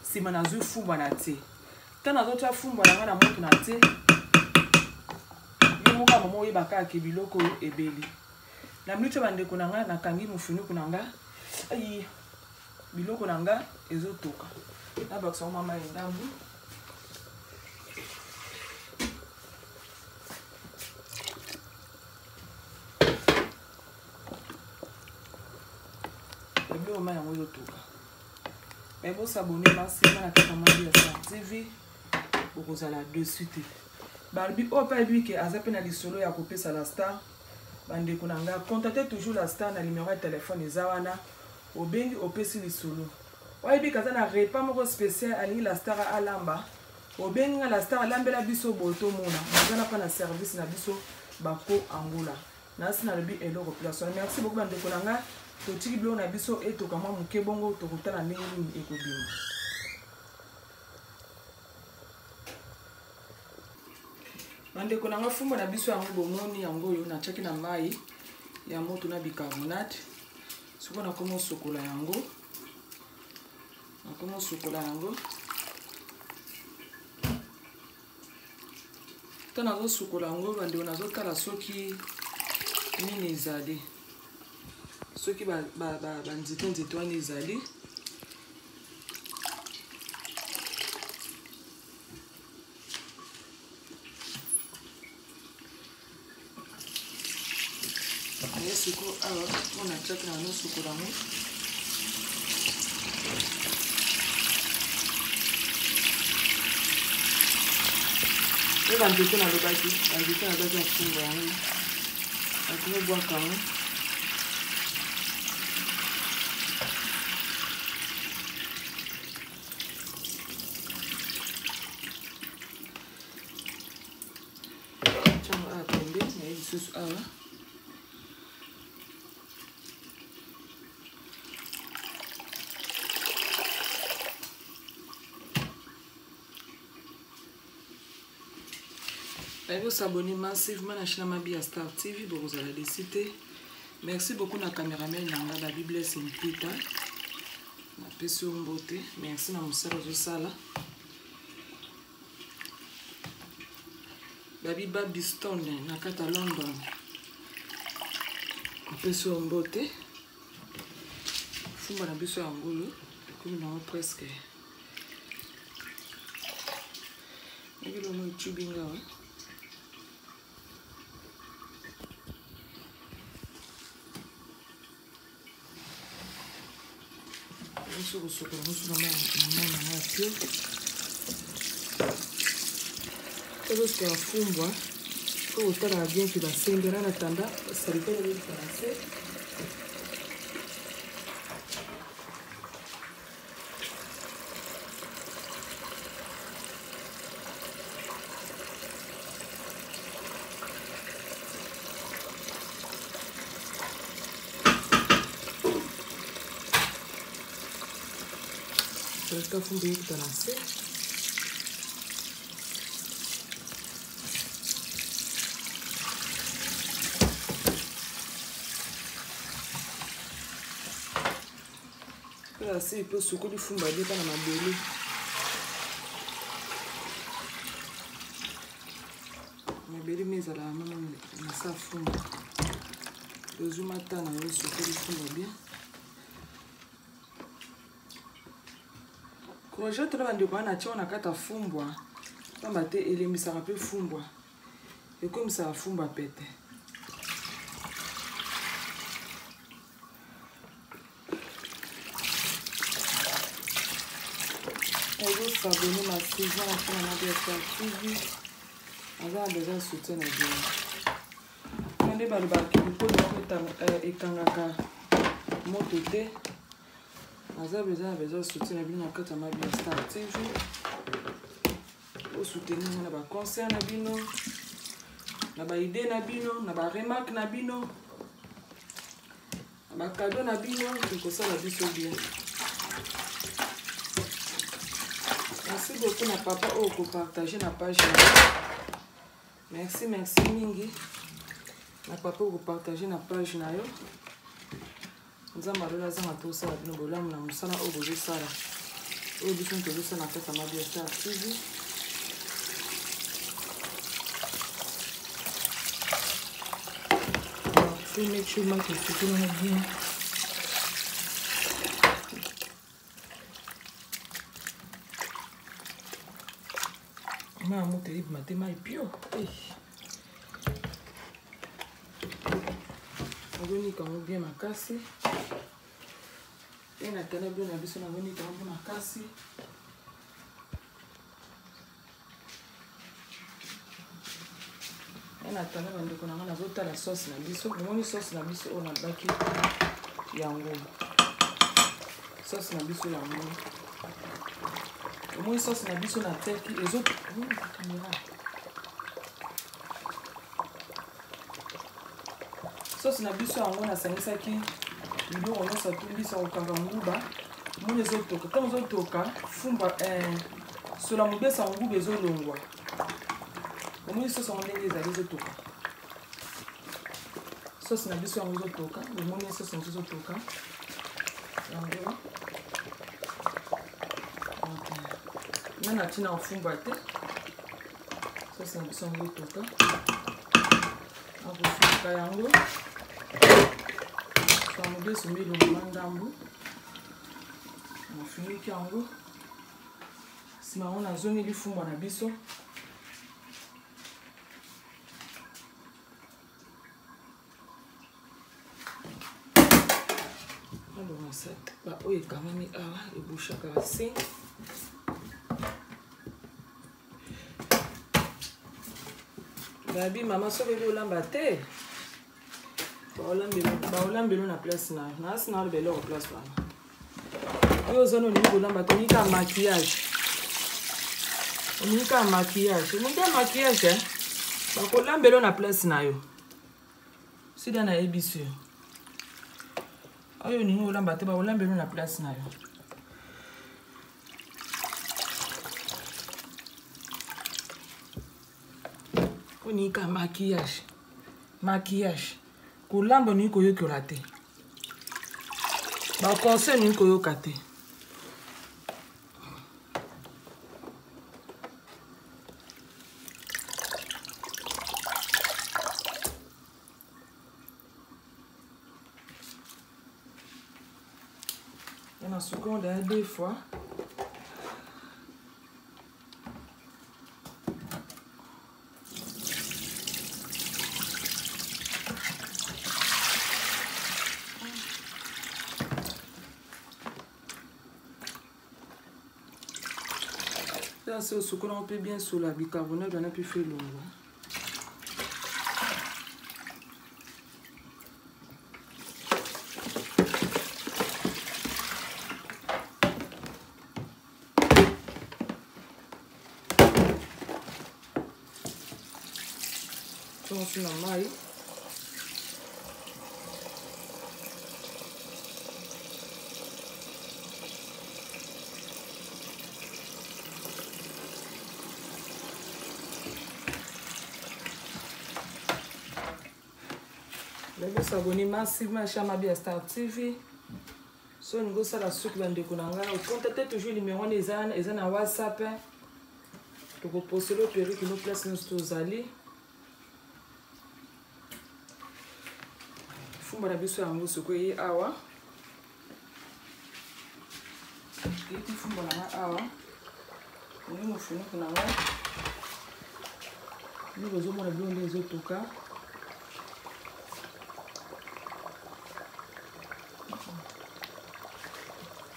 Nsima nazwi fumbwa na tie. Ntango nazotya fumbwa na ngai na moto na tie, yo moko ya mama oyeba kaka ke biloko oyo ebeli. Na minute oyo bandeko na ngai, nakangi mofinuku na ngai. Ayi, biloko na ngai ezotoka. Nabakisa yango mama ya ndambu. Biloko mai yango ezotoka. Mais bosabone masima na kaka Mabi ya Star TV, bokozala dessus te. Balobi oyo mpe ayebi ke aza mpe na lisolo ya kopesa la star. Bandeko na ngai, contactez toujours la star na numero ya telefone eza wana. Obengi opesi lisolo. Oyebi ke aza na repas moko spécial alingi la star alamba. Obengi nga la star alambela biso boye tomona. Naza na pa na service na biso bako Angola. Nasi nalobi eloko place wana. Merci beaucoup bandeko na ngai. Totiki biloko na biso etoka mwa moke bongo tokotala ndenge nini ekobima. Bandeko na ngai, fumbwa na biso yango bomoni yango oyo natiaki na mai ya moto na bicarbonate. Sikoyo nakomi kosukola yango. Nakomi kosukola yango. Ntango nazosukola yango bandeko, nazotala soki nini ezali. Soki banzete nzete wana ezali. Naye sikoyo awa mpo natiaki na nosukola yango. Oyo banzete nalobaki, banzete nalobaki ya fumbwa yango. Nakomi bwaka yango. Tiango awa pembeni, naye lisusu awa. Nayebi osabonner massivement na chaîne Mabi ya Star TV, bokozala déçu te. Merci beaucoup na cameraman na nga Babi Blaise Mpita. Napesi yo mbote. Merci na mosala ozosala. Babi Babiston na kati ya London. Napesi yo mbote. Fumba na biso ya ngulu ekomi nango presque. Nayebi longo etubi nga wa. Biso kosokola mosu na mai na ngai ya pio. Tozosukola fumbwa po kotalaka bien ke basembe na natanda salite ezoleka na se. Salite fumba ekuta na se. Oyo asili mpe osukoli fumba ebeta na mabele. Mabele mi ezalaka mama na sa fumba. Ozwi mata na yo osukoli fumba bien. Courgette na bandeko wana natia na kati ya fumbwa, pamba te elembisaka mpe fumbwa, ekomisaka fumbwa pete. Bosabone massivement na chaîne na Biastar TV. Aza na besoin soutien na bino. Nde balobaka lokolo moko ekangaka moto te. Aza besoin na besoin soutien na bino na kati ya Mabiastar TV. Bosoutenir nga na baconseil na bino, na baide na bino, na baremarque na bino, na bakado na bino, ekosala biso bien. Merci beaucoup na papa oyo kopartage na page na yo. Merci, merci mingi na papa oyo kopartage na page na yo. Nzambe alola azanga tosala bino bolamu na mosala oyo bozosala, oyo biso tozosala na kati ya Mabiastar TV. Faut make sure maki esukoli bien. Mai ya moto eyebima te, mai pio. Nazonika yango bien makasi. E na tala bio na biso nazonika yango bien makasi. E na tala bandeko na nga nazotala sauce na biso. Bomoni sauce na biso oyo nabaki yango. Sauce na biso yango. Bomoni sauce na biso na teki ezo kamera. Sauce na biso yango nasangisaki biloko nyonso atumbisa kokanga nguba. Moni ezotoka. Ntango ezotoka, fumba sola mobesa nguba ezolongwa. Omoni sauce yango ndenge ezali ezotoka. Sauce na biso yango ezotoka. Omoni sauce na biso ezotoka. Yango. Nga na tina ofumba te. Sauce na biso yango etoka. Nakosuka yango. Sola mobesu milongo na ndambu. Nafuniki yango. Sima yango nazongeli fumbwa na biso. Ba oyo ekangami awa ebushaka base. Babi mama soki oyebi olamba te, baolambelo na place na yo. Nasi na oloba eloko place wana. Oyo oza na olingi kolamba te, olingi kaka maquillage. Olingi kaka maquillage. Olingi kaka maquillage, eh? Bakolambelo na place na yo. Sida nayebisi yo. Oyo olingi kolamba te, bakolambelo na place na yo. Olingi kaka maquillage. Maquillage. Kolamba olingi koyokola te. Ba conseil olingi koyoka te. Na seconde ya deux fois. Là, c'est au secours, on peut bien sur la bicarbonate, on a pu faire l'ongle. Na mai bosabone massivement na chaîne Mabiastar TV. So olingi osala suki bandeko na ngai, ocontacte toujours numéro wana eza na WhatsApp. Tokopostele perruque no place nyonso tozali. Fumba na biso yango sikoyo eye awa. Eyiti fumba na nga awa. Oyo mofuniko na nga. Nde bozomona biloko nde ezotoka.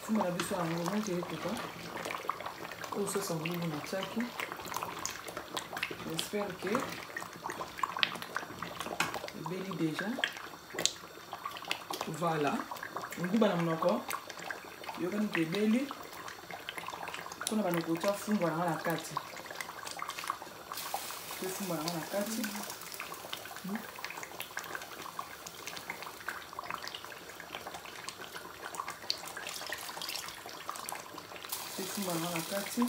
Fumba na biso yango monte etoka. Oyo sosi ya molungu natiaki, j'espère que ebeli déjà. Voilà, nguba na monoko yokani ke ebeli. Mpona bandeko otya fumbwa na nga na kati, te fumbwa na nga na kati. Fumbwa na nga na kati.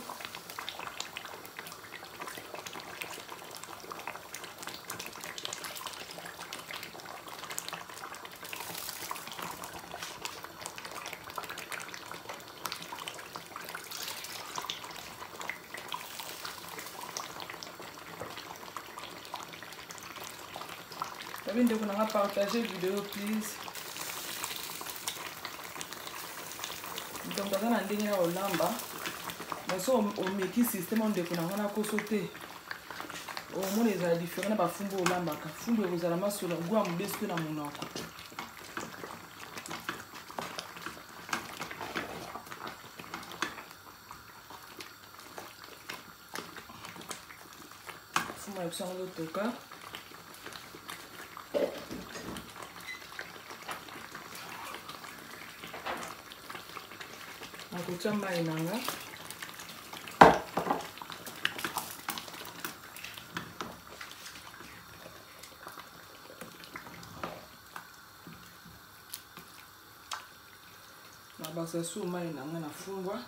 Babi ndeko nanga, partage video please. Donc aza na ndenge ya kolamba, mais so omeki système oyo ndeko na nga nakoso te, omona ezala différent na bafumbu olambaka. Fumbu ekozala masolo gwa mobesu mpe na monoko. Fumbu na biso yango ezotoka. Nakotia mai na nga. Nabakisa su mai na nga na fumbwa.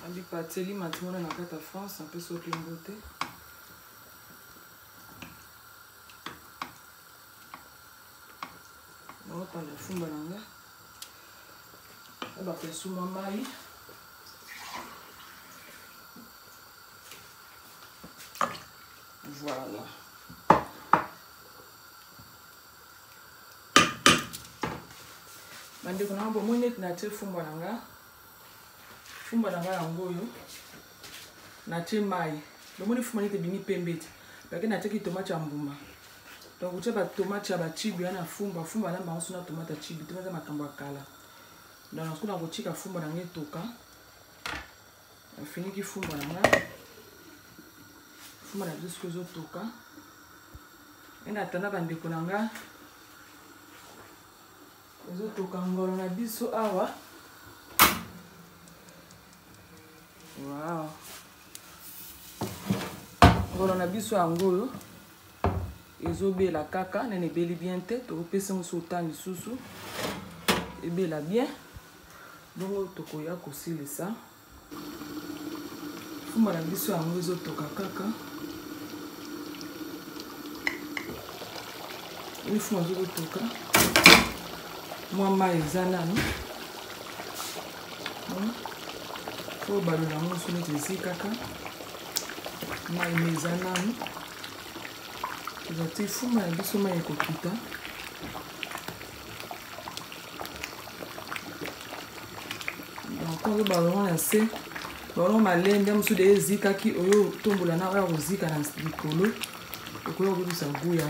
Abipateli matimona na kati ya France, apesi oki mbote. Naopanda fumba na nga, ebaka mwa mai. Voilà. Bandeko na nga, bomoi neti natie fumbwa na nga, fumbwa na nga yango oyo natie mai. Bomoni fumbwa neti ebimi pembe te, pake natiaki tomate ya mbuma. Donc otia batomate ya bachibi wana fumbwa, fumbwa na bango so na tomate ya chibi te, eza makambo ya kala. Donc nakoki na kotika fumbwa na nga etoka. Nafiniki fumbwa na nga, fumbwa na biso soki ezotoka ene atanda. Bandeko na nga, ezotoka ngolo na biso awa. Wow, ngolo na biso yango oyo ezobela kaka nene, ebeli bien te. Tokopesa yango so ota lisusu ebela bien, bongo tokoya kosilisa fumbwa na biso. Yango ezotoka kaka, fumbwa ezokotoka, mwa mai eza nanu po balola yango so neti ezikaka mai, me eza nanu. Toza ti fumbwa na biso mai ekokita. Donc oyo balongo na se, balongo malembe mosusu de ezikaki, oyo otombola na oyo akozika na likolo, okoya kobebisa gu ya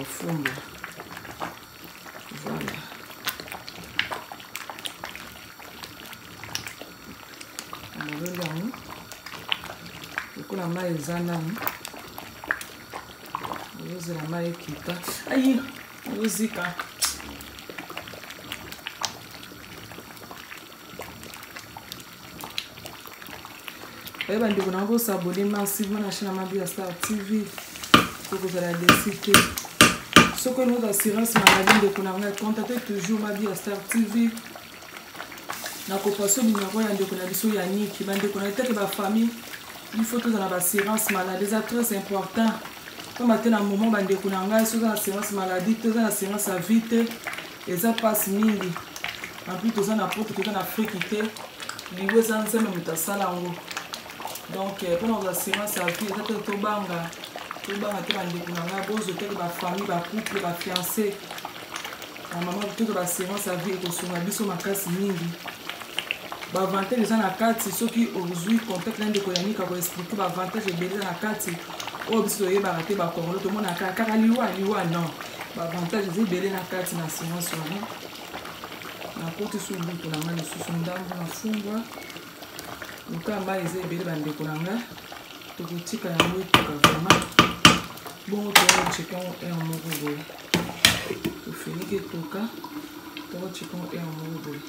fumbwa. Voilà, baloli yango lokola mai eza nanu, ozozela mai ekita. Ayi, ozozika. Oye bandeko na, bosabone massivement na chaîne ya Mabi ya Star TV, okozala déçu te. Soki olingi assurance maladie, ndeko na ngai, contacte toujours Mabi ya Star TV. Nakopasa numéro ya ndeko na biso Yaniki. Bandeko na eteke bafamille, il faut tozala na baassurance maladie, eza très important, pamba te na moment, bandeko na ngai, soki oza na assurance maladie te, oza na assurance ya vie te, eza mpasi mingi. En plus toza na Poto, toza na Afrique te. Liwa eza Nzambe moto asala yango. Donc mpona kozwa assurance ya vie eza te tobanga, tobanga te bandeko na ngai, bozwa teke bafamille, bacouple, bafiancé na mama, tozwa baassurance ya vie, ekosunga biso makasi mingi. Baavantage eza na kati, soki ozwi contact na ndeko Yannick akoexplike baavantage ebele eza na kati oyo biso toyebaka te. Bakongolo tomonaka kaka liwa liwa, non, baavantage eza ebele na kati na assurance wana. Nakoti su lutu na ngai lisusu ndambo na fumbwa lokola mai eza ebele, bandeko na ngai, tokotika yango etoka vraiment bongo, tokocheka yango heure moko boye, tofiniki etoka, tokocheka yango heure moko boye.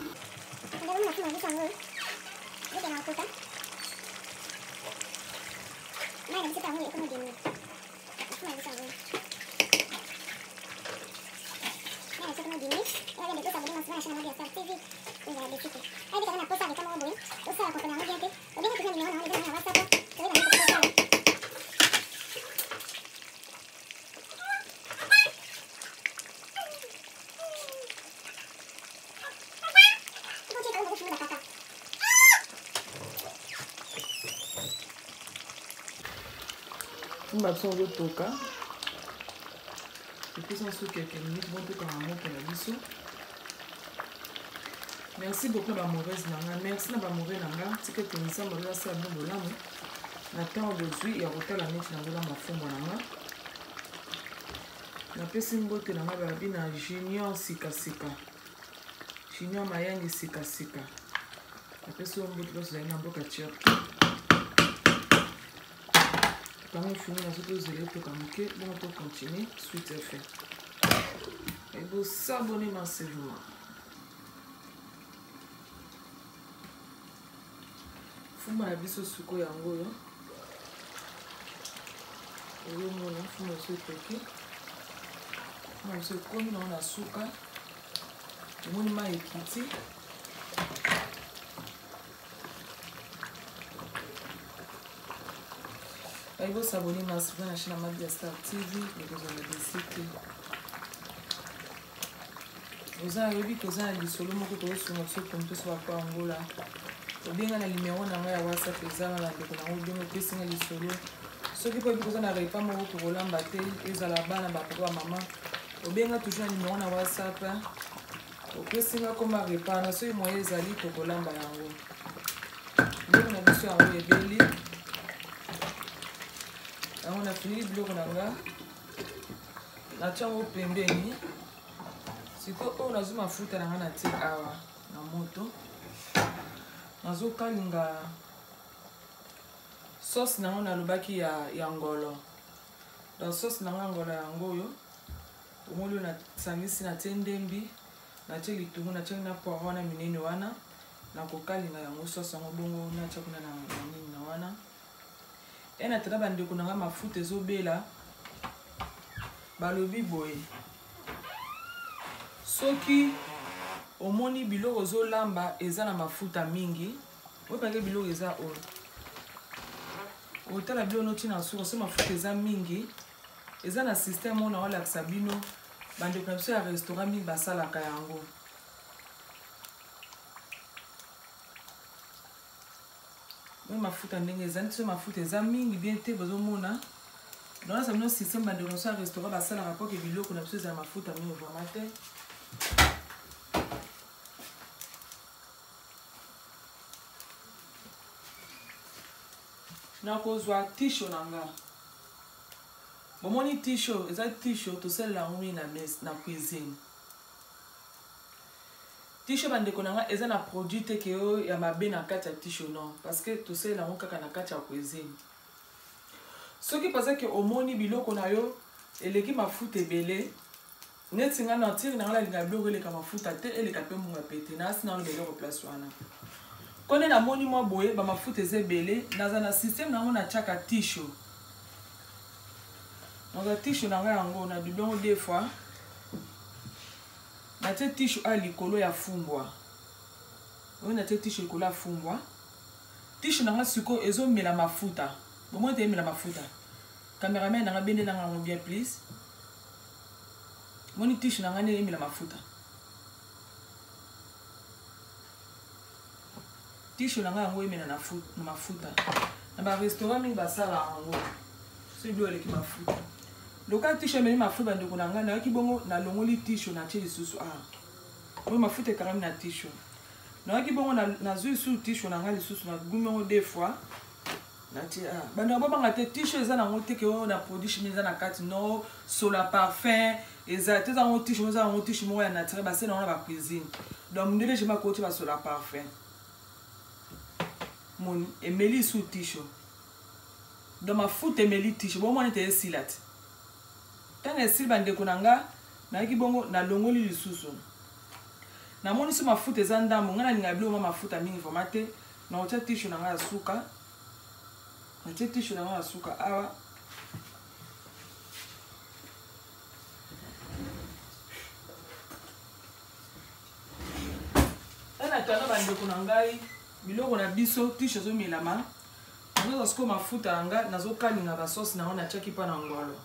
Tumba biso ozotoka, epesa biso quelques minutes bon tokanga moto na biso. Merci beaucoup na bamauvaise na nga, merci na bamauvais na nga. Tika ete Nzambe azosala bino bolamu na ntango bozwi ya kotala neti nazola mafumbwa na nga. Napesi mbote na nga balobi na Junior Sikasika, Junior Mayangi Sikasika, napesi yo mbote place ozali na mboka Turquie. Tokangi fumi nazo, tozela etoka moke bongo tocontinue suite efe et bosabone massivement. Fuma na biso sikoyo yango oyo ozomona, fuma biso etoki, fuma biso ekomi nango na suka, omoni mai ekiti. Bayi bosabone massivement na chaîne ya Mabia Star TV, bokozala desite. Oza nayebi toza na lisolo moko tokosunga biso komite so bakwa Angola, obenga na limero na ngai ya WhatsApp eza na bandeko na yango, obenga opesi nga lisolo. Soki mpo oyebi koza na repas moko tokolamba te, ezala bana, bapapa, bamama, obenga toujours na limero na WhatsApp, opesi nga koma repas na soki moye ezali tokolamba yango. Biloko na biso yango ebeli yango, nafiniki biloko na nga, natia yango pembeni. Sikoyo oyo nazwi mafuta na nga, natie awa na moto, nazokalinga sauce nango nalobaki ya ngolo. Donc sauce nango ya ngolo yango oyo omoni oyo nasangisi, natie ndembi, natie litungu, natie na poivron wana minene wana, nakokalinga yango sauce yango bongo natia kuna na nini na wana. E na tata bandeko na nga, mafuta ezobela. Balobi boye, soki omoni biloko ozolamba eza na mafuta mingi, oyebake biloko eza oyo otala biloko noti na suka. So mafuta eza mingi, eza na systeme oyo naolakisa bino, bandeko na biso ya restaurant mingi basalaka yango. Oyo mafuta ndenge eza neti so mafuta eza mingi bien te, bozomona naolakisa bino systeme bandeko na biso ya restaurant basalaka mpo ke biloko na biso ezala mafuta mingi vraiment te. Nakozwa tisho na nga, bomoni tisho eza tisho tosalela yango mingi na messe, na cuisine. Tisho bandeko na nga eza na produit te ke oyo ya mabe na kati ya tisho, non, parce que tosalela yango kaka na kati ya cuisine. Soki parce ke omoni biloko na yo eleki mafuta ebele, neti nga nature na nga nalinga biloko eleka mafuta te, eleka mpe mbongo ya pete nasi naloba eloko place wana kone. Namoni mwa boye bamafuta eza ebele, naza na systeme nango, natiaka tisho, naza tisho na ngai yango na double yango deux fois, natie tisho a likolo ya fumbwa oyo, natie tisho likolo ya fumbwa. Tisho na nga sikoyo ezomela mafuta, bomoni te emela mafuta. Cameraman na nga, bendela nga yango bien please. Moni tisho na nga ndenge emela mafuta. Tisho na nga yango emela na mafuta. Na ba restaurant mingi basala yango. Soki biloko eleki mafuta. Loka tisho emeli mafuta bandeko na ngai nayoki bongo nalongoli tisho natie lisusu awa. Ah. Oyo mafuta ekangami na tisho. Nayoki bongo nazwi lisusu tisho na ngai lisusu nagumi yango deux fois. Natie ah. Bandeko bobanga te tisho eza nango te ke oyo na produit chimique eza na kati no sola parfum eza te eza yango tisho eza yango tisho moko ya naturel basala yango na ba cuisine. Donc mindele je makoti basola parfum. Moni emeli lisusu tisho. Donc mafuta emeli tisho bomona ete esila te. Ntango esili bandeko na nga nayaki bongo nalongoli lisusu. Namoni so mafuta eza ndambo ngai nalinga biloko ma mafuta mingi vraiment te. Nakotia tisho na ngai ya suka. Natie tisho na ngai ya suka awa. Ena tala bandeko na ngai biloko na biso tisho ezomelama. Nazozwa sikoyo mafuta na ngai nazokalinga basauce na yango natiaki mpa na ngolo.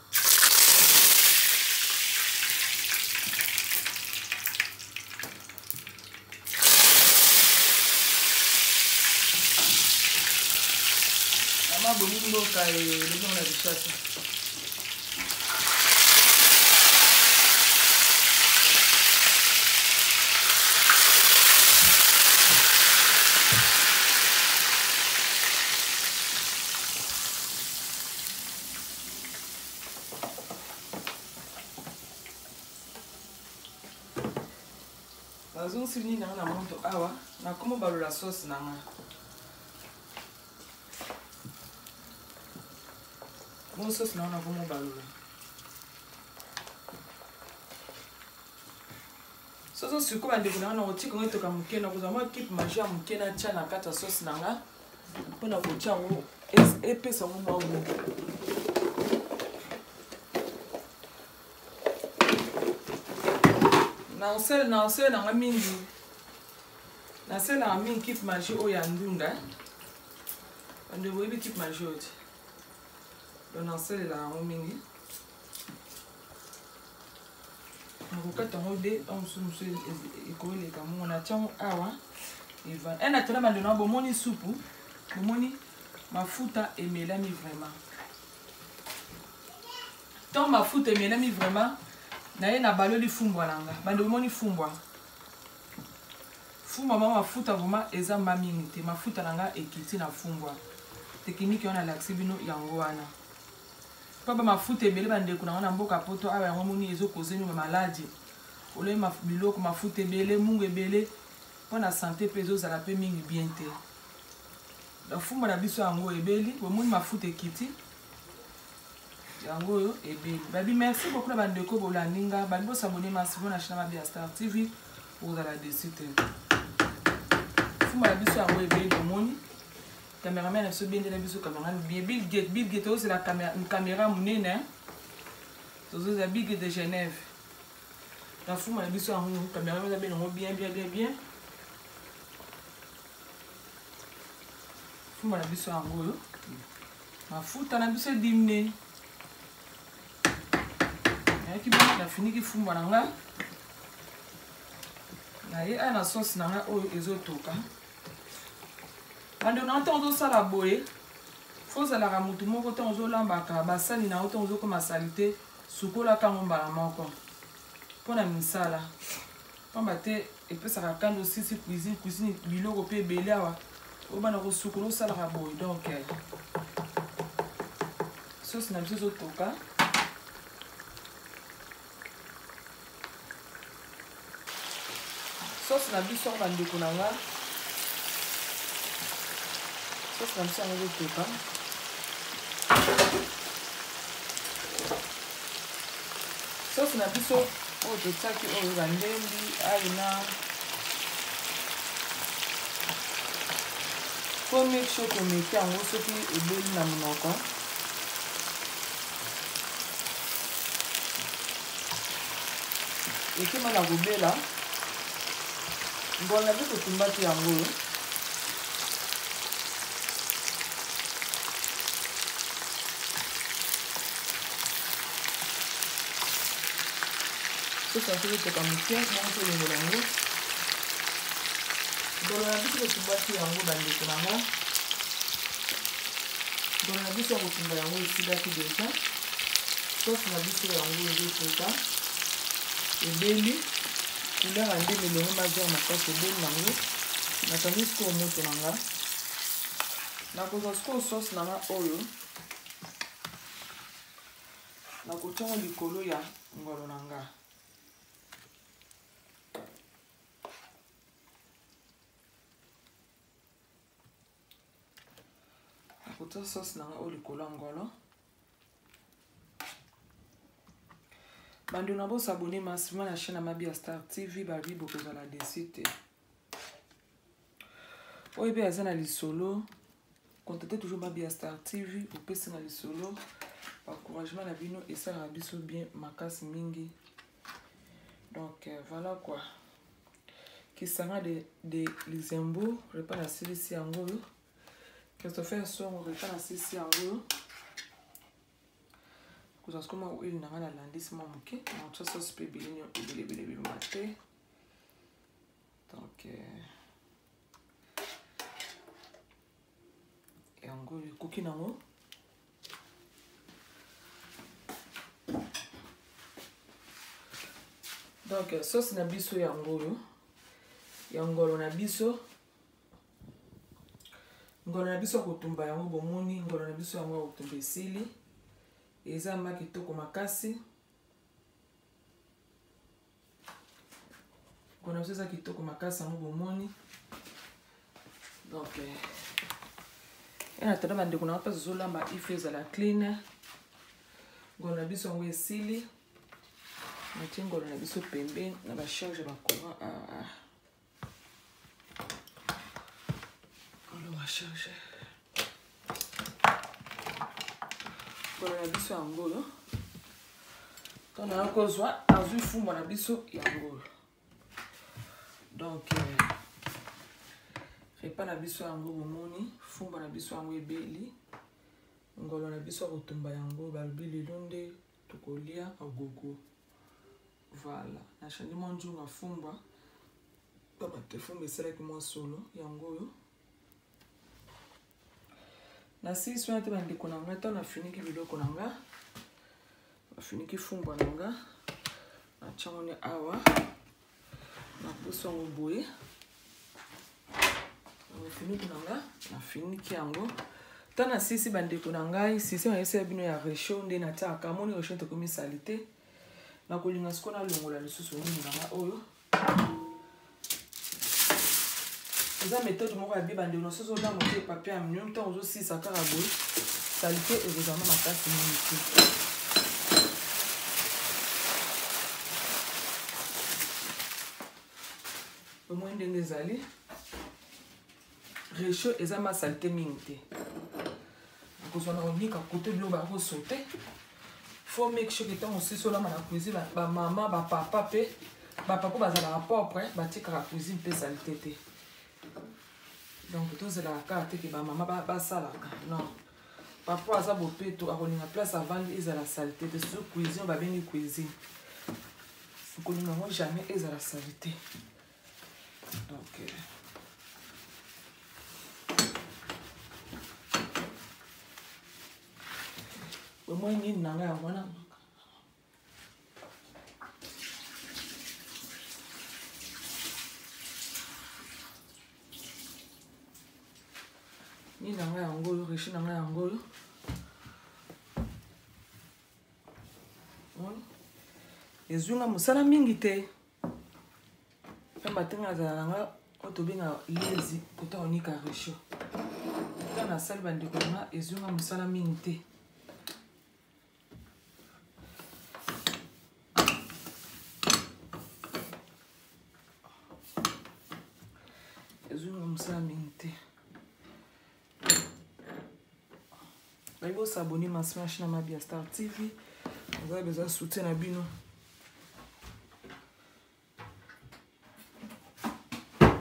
Mama bomi mboka elobi na Kinshasa. Nazongisi nini nanga na moto awa nakoma balola sauce na nga bon sauce na nga nakoma balola soso sikoyo bandeko na nga nakotika yango etoka moke nakozwa mwa kipe magie ya moke natya na kati ya sauce na nga mpo na kotya yango epesa yango mwa gout. Naosala nanga mingi nasalaka mingi kipe magie oyo ya ndunda bandeko boyebi kipe magie oyo te donc nasalelaka yango mingi nakokata yango de ntango mosusu mosusu ekoleka mongo natya yango awa eva e natala bandeko na bomoni supu bomoni mafuta emelami vraiment ntango mafuta emelami vraiment naye nabaloli fumbwa na nga bando bomoni fumbwa fumbwa ma mafuta vraiment eza ma mingi te mafuta na nga ekiti na fumbwa tekiniki wana alakisi bino yango wana mpo ba mafuta ebele bandeko na nga na mboka poto awa yango moni ezokoze bino bamaladi olei biloko mafuta ebele mungu ebele mpo na sante mpe ezozala mpe mingi bien te bafumba na biso yango ebeli bomoni mafuta ekiti yango oyo ebeli babi merci beaucoup na bandeko bolandi nga babi bosabone masivo na chaîne mabi ya Star TV okozala desu te fumba na biso yango ebeli bomoni cameraman na biso bendela biso cameraman bien Bill Gates Bill Gates tozozela caméra monene tozozela Bill Gates de Genève na fumba na biso yango cameraman aza bien yango bien bien bien bien fumba na biso yango oyo mafuta na biso edimne nayaki bongo nafiniki fumbwa na nga naye aya na sauce na nga oyo ezotoka bandeko na nga ntango ozosala boye fo ozalaka motu moko ntango ozolambaka basani na yo ntango ozokoma salite sukolaka yango mbala moko mpo na misala pamba te epesaka kanda osisi cuisine cuisine biloko mpe ebele awa obanda kosukola osalaka boye donc sauce na biso ezotoka sauce na biso yango bandeko na nga sauce na biso yango ezotoka sauce na biso oyo totiaki oyo bandembi ayi na po make sure komeki yango soki ebeli na monoko ekima na kobela ngolo na biso totumbaki yango oyo soki na soki toka moke bongo tolongola yango ngolo na biso totumbaki yango bandeko na nga. Ngolo na biso ya kotumba yango esilaki deja. Sauce na biso yango ezopota ebeli couleur ya ndembe elongo mazere makasi ebeli nango. Nakangi sikoyo moto na nga, nakozwa sikoyo sauce na nga oyo nakotia yango likolo ya ngolo na nga. Nakotia sauce na nga oyo likolo ya ngolo. Bandeko na bosabone massivement na chaîne ya Mabia Star TV, babi bokozala desi te. Oyo mpe aza na lisolo, contactez toujours Mabia Star TV, opesi na lisolo, encouragement na bino esalaka biso bien makasi mingi. Donc voilà quoi. Kisanga de Luxembourg, repas na silisi yango oyo. Christopher Songo, repas na silisi yango oyo. Kozwa sikoyo mwa huile na ngai nalandisi mwa moke, nakotia sauce mpe ebele ebele ebele ebele te. Donc yango ekoki nango. Donc sauce na biso yango oyo ya ngolo na biso, ngolo na biso ya kotumba yango, bomoni ngolo na biso yango ya kotumba esili, eza ma kitoko makasi. Ngolo na biso eza kitoko makasi yango bomoni. Donc en attendant bandeko na nga mpe tozolamba ife ezala clean. Ngolo na biso yango esili, natie ngolo na biso pembeni na ba charge ba courant. Ngolo ba charge ngolo na biso yango oyo. To na kozwa azwi fumbwa na biso yango oyo. Donc repas na biso yango bomoni, fumbwa na biso yango ebeli, ngolo na biso ya kotumba yango balobi lelo nde tokolia agogo. Voilà, na change mwa nzunga fumbwa pamba te fumbwa esalaki mwa solo yango oyo. Na silisi wana te bandeko na ngai, ntango nafiniki biloko na nga, nafiniki fumbwa na nga, natiango ne awa, napusi yango boye nafiniki na nga, nafiniki yango. Ntango nasilisi bandeko na ngai, sisi nayebisaki bino ya réchaud nde natiaka, moni réchaud tokomi salite. Nakolinga sikoyo nalongola lisusu nini na nga oyo. Eza méthode moko ya bien bandeko na soso olamba te papier aluminium, ntango ozosilisa kaka boye salite ekozala makasi mingi te. Omoni ndenge ezali réchaud, eza ma salite mingi te. Nakozwa na konika kote biloko bakosote. Faut make sure que ntango osisi olamba na cuisine, ba mama, ba papa pe, ba papa bazalaka propre, batikaka cuisine pe salite te. Donc tozelaka kaka te ke ba mama basalaka. Non, papa aza bopeto, akolinga place avandi ezala salite te. Surtout cuisine, babengi cuisine, okolinga yango jamais ezala salite. Donc omoni nini na ngai yango wana. Nini na ngai yango oyo, riche na ngai yango oyo. Ezwi nga mosala mingi te. Pamba te nga azala na nga oyo tobengaka lezi kota onika réchaud. Ntango nasali bandeko na nga, ezwi nga mosala mingi te. Ezwi nga mosala mingi te. Bayi bosabone massivement na Mabia Star TV. Oza besoin soutien na bino.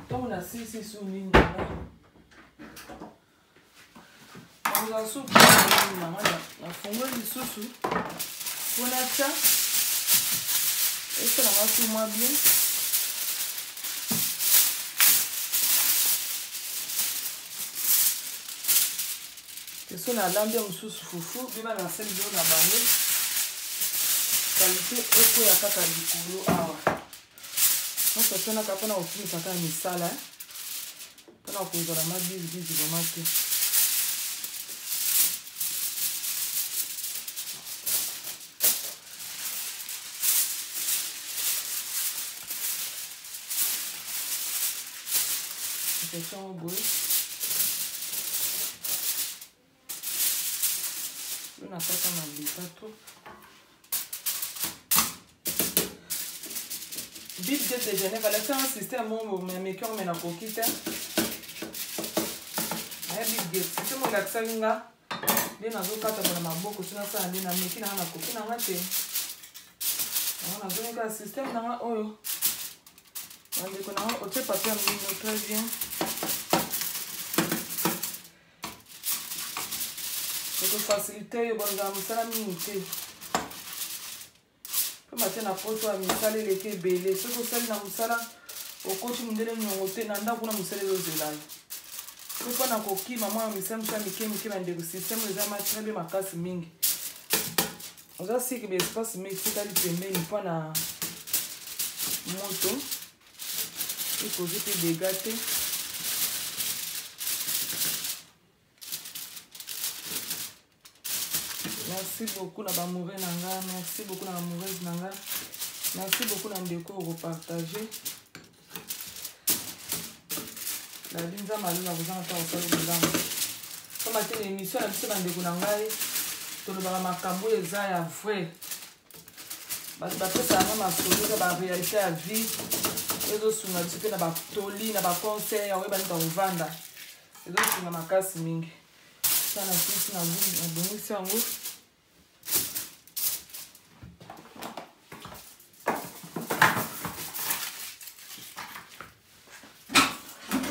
Ntango nasilisi su nini nanga, nakozala su nini nanga, nafungoli lisusu mpo natya esalanga su mwa bien. Eso nalambi ya mosusu fufu bima na sali biloko na bango kalite ekweya kaka likolo awa nyonso atyonaka mpona kokumisa kaka misala mpona kozala ma bizibizi vraimen te. Question boye oyo nakata mabeta to Bill Gates de Genève alakisa nga système moko mais ameki yango mais nakoki te. Aya Bill Gates système oyo elakisaki nga nde nazokata na maboko soki nasala nde nameki na nga nakoki na nga te. Yango nazongi kaka système na nga oyo bandeko na nga otie papier ya mino très bien. Ekofacilite yo balozala mosala mingi te. Pamba te na poto ya misala eleki ebele, soki osali na mosala okoti mondele nyongo te na ndako kuna mosala ezozela yo. Mpe mpo na kokima mwa misala mosusu ya mike mike, bandeko, système eza ma très bien makasi mingi. Oza siki ba espace mais etikali pembeni mpo na moto ekozi mpe dega te. Merci beaucoup na bamoureux na nga, merci beaucoup na bamoureuse na nga, merci beaucoup na ndeko okopartage nabi Nzambe alola kozanga ntango osala bolamu. Pamba te na émission na biso, bandeko na ngai, tolobaka makambo oyo eza ya vrai. Bato bapesaka nga masolo eza baréalité ya vie, ezosunga biso mpe na batoli na baconseil ya oyeba nini kovanda, ezosunga makasi mingi. Sana sisi nabongisi yango.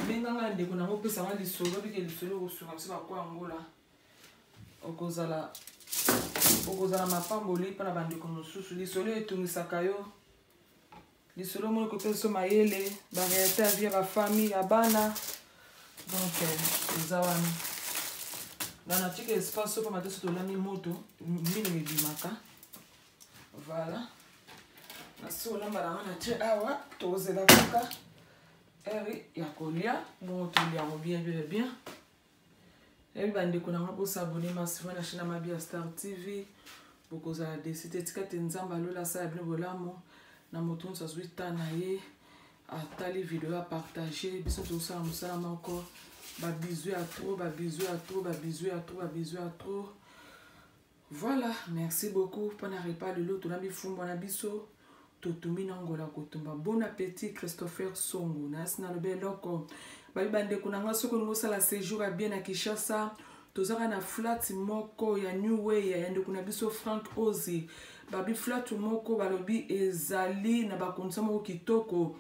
Benganga ndeko nango, opesanga lisolo bike lisolo okosunga biso bakwa yangola okozala okozala mapamboli mpo na bandeko mosusu. Lisolo etungisaka yo, lisolo moko ekopesa biso mayele, baréalité ya vie ya bafamille ya bana. Donc eza wana na natika espace oyo pamba te so tolami moto mino ebimaka. Voilà, nasi olamba nanga na tie awa, tozela kaka heure ya kolia, bongo tolia yango bien bien bien. Eyebi bandeko na nga, bosabone massivement na chaîne ya Mabia Star TV, bokozala desi te. Tika te Nzambe alola asala bino bolamu na moto nyonso azwi ta na ye atali video apartage biso tozosala mosala moko. Babizu ya trop, babizu ya trop, babizu ya trop, babizu ya trop. Voilà, merci beaucoup mpona repas lelo. Tolambi fumbwa na biso, totumbi na ngola kotumba. Bon appétit. Christopher Songo nasi naloba eloko babi. Bandeko na nga, soki olingi osala séjour ya bien na Kinshasa, tozaka na flat moko ya New Way ya ndeko na biso Frank Ozi. Babi flat moko balobi ezali na bacondition moko kitoko,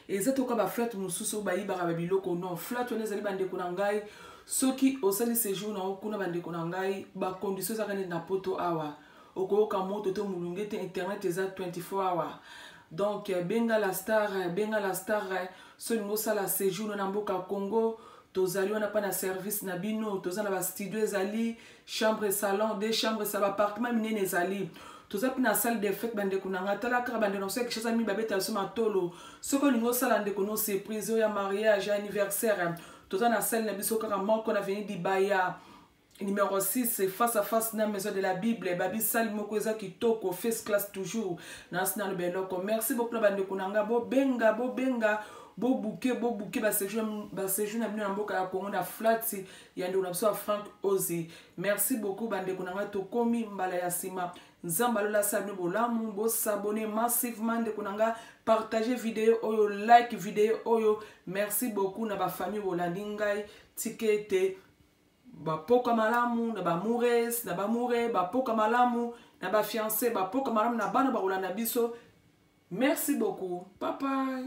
eza toka baflat mosusu oyo bayibaka babiloko. Non, flat wana ezali, bandeko na ngai, soki osali séjour na yo kuna, bandeko na ngai, bacondition ezaka neti na poto awa, okoyoka moto to molunge te, internet eza 24 hour. Donc benga la star, benga la star soki olingi osala séjour na mboka Congo. Tozali wana mpa na service na bino. Toza na bastudio, ezali chambre salon, deux chambres salon, appartement minene ezali. Toza mpe na salle de fête. Bandeko na ngai, tala kaka bandeko na biso ya Kinshasa mingi babetela biso matolo. Soki olingi osala ndeko no surprise oyo ya mariage, ya anniversaire, toza na salle na biso kaka moko na avenue Dibaya numéro 6, face à face na Maison de la Bible. Babi salle moko eza kitoko, first class toujours. Nasi naloba eloko. Merci beaucoup na bandeko na ngai. Bobenga, bobenga, bobuke, bobuke baséjour na bino na mboka ya Congo na flat ya ndeko na biso ya Frank Ozi. Merci beaucoup bandeko na ngai, tokomi mbala ya nsima. Nzambe alola asala bino bolamu. Bosabone massivement ndeko na ngai, partage video oyo, like video oyo. Merci beaucoup na bafamille bolandi ngai. Tika ete bapoka malamu na bamoures na bamoure, bapoka malamu na bafiance, bapoka malamu na bana bakolanda biso. Merci beaucoup, papa.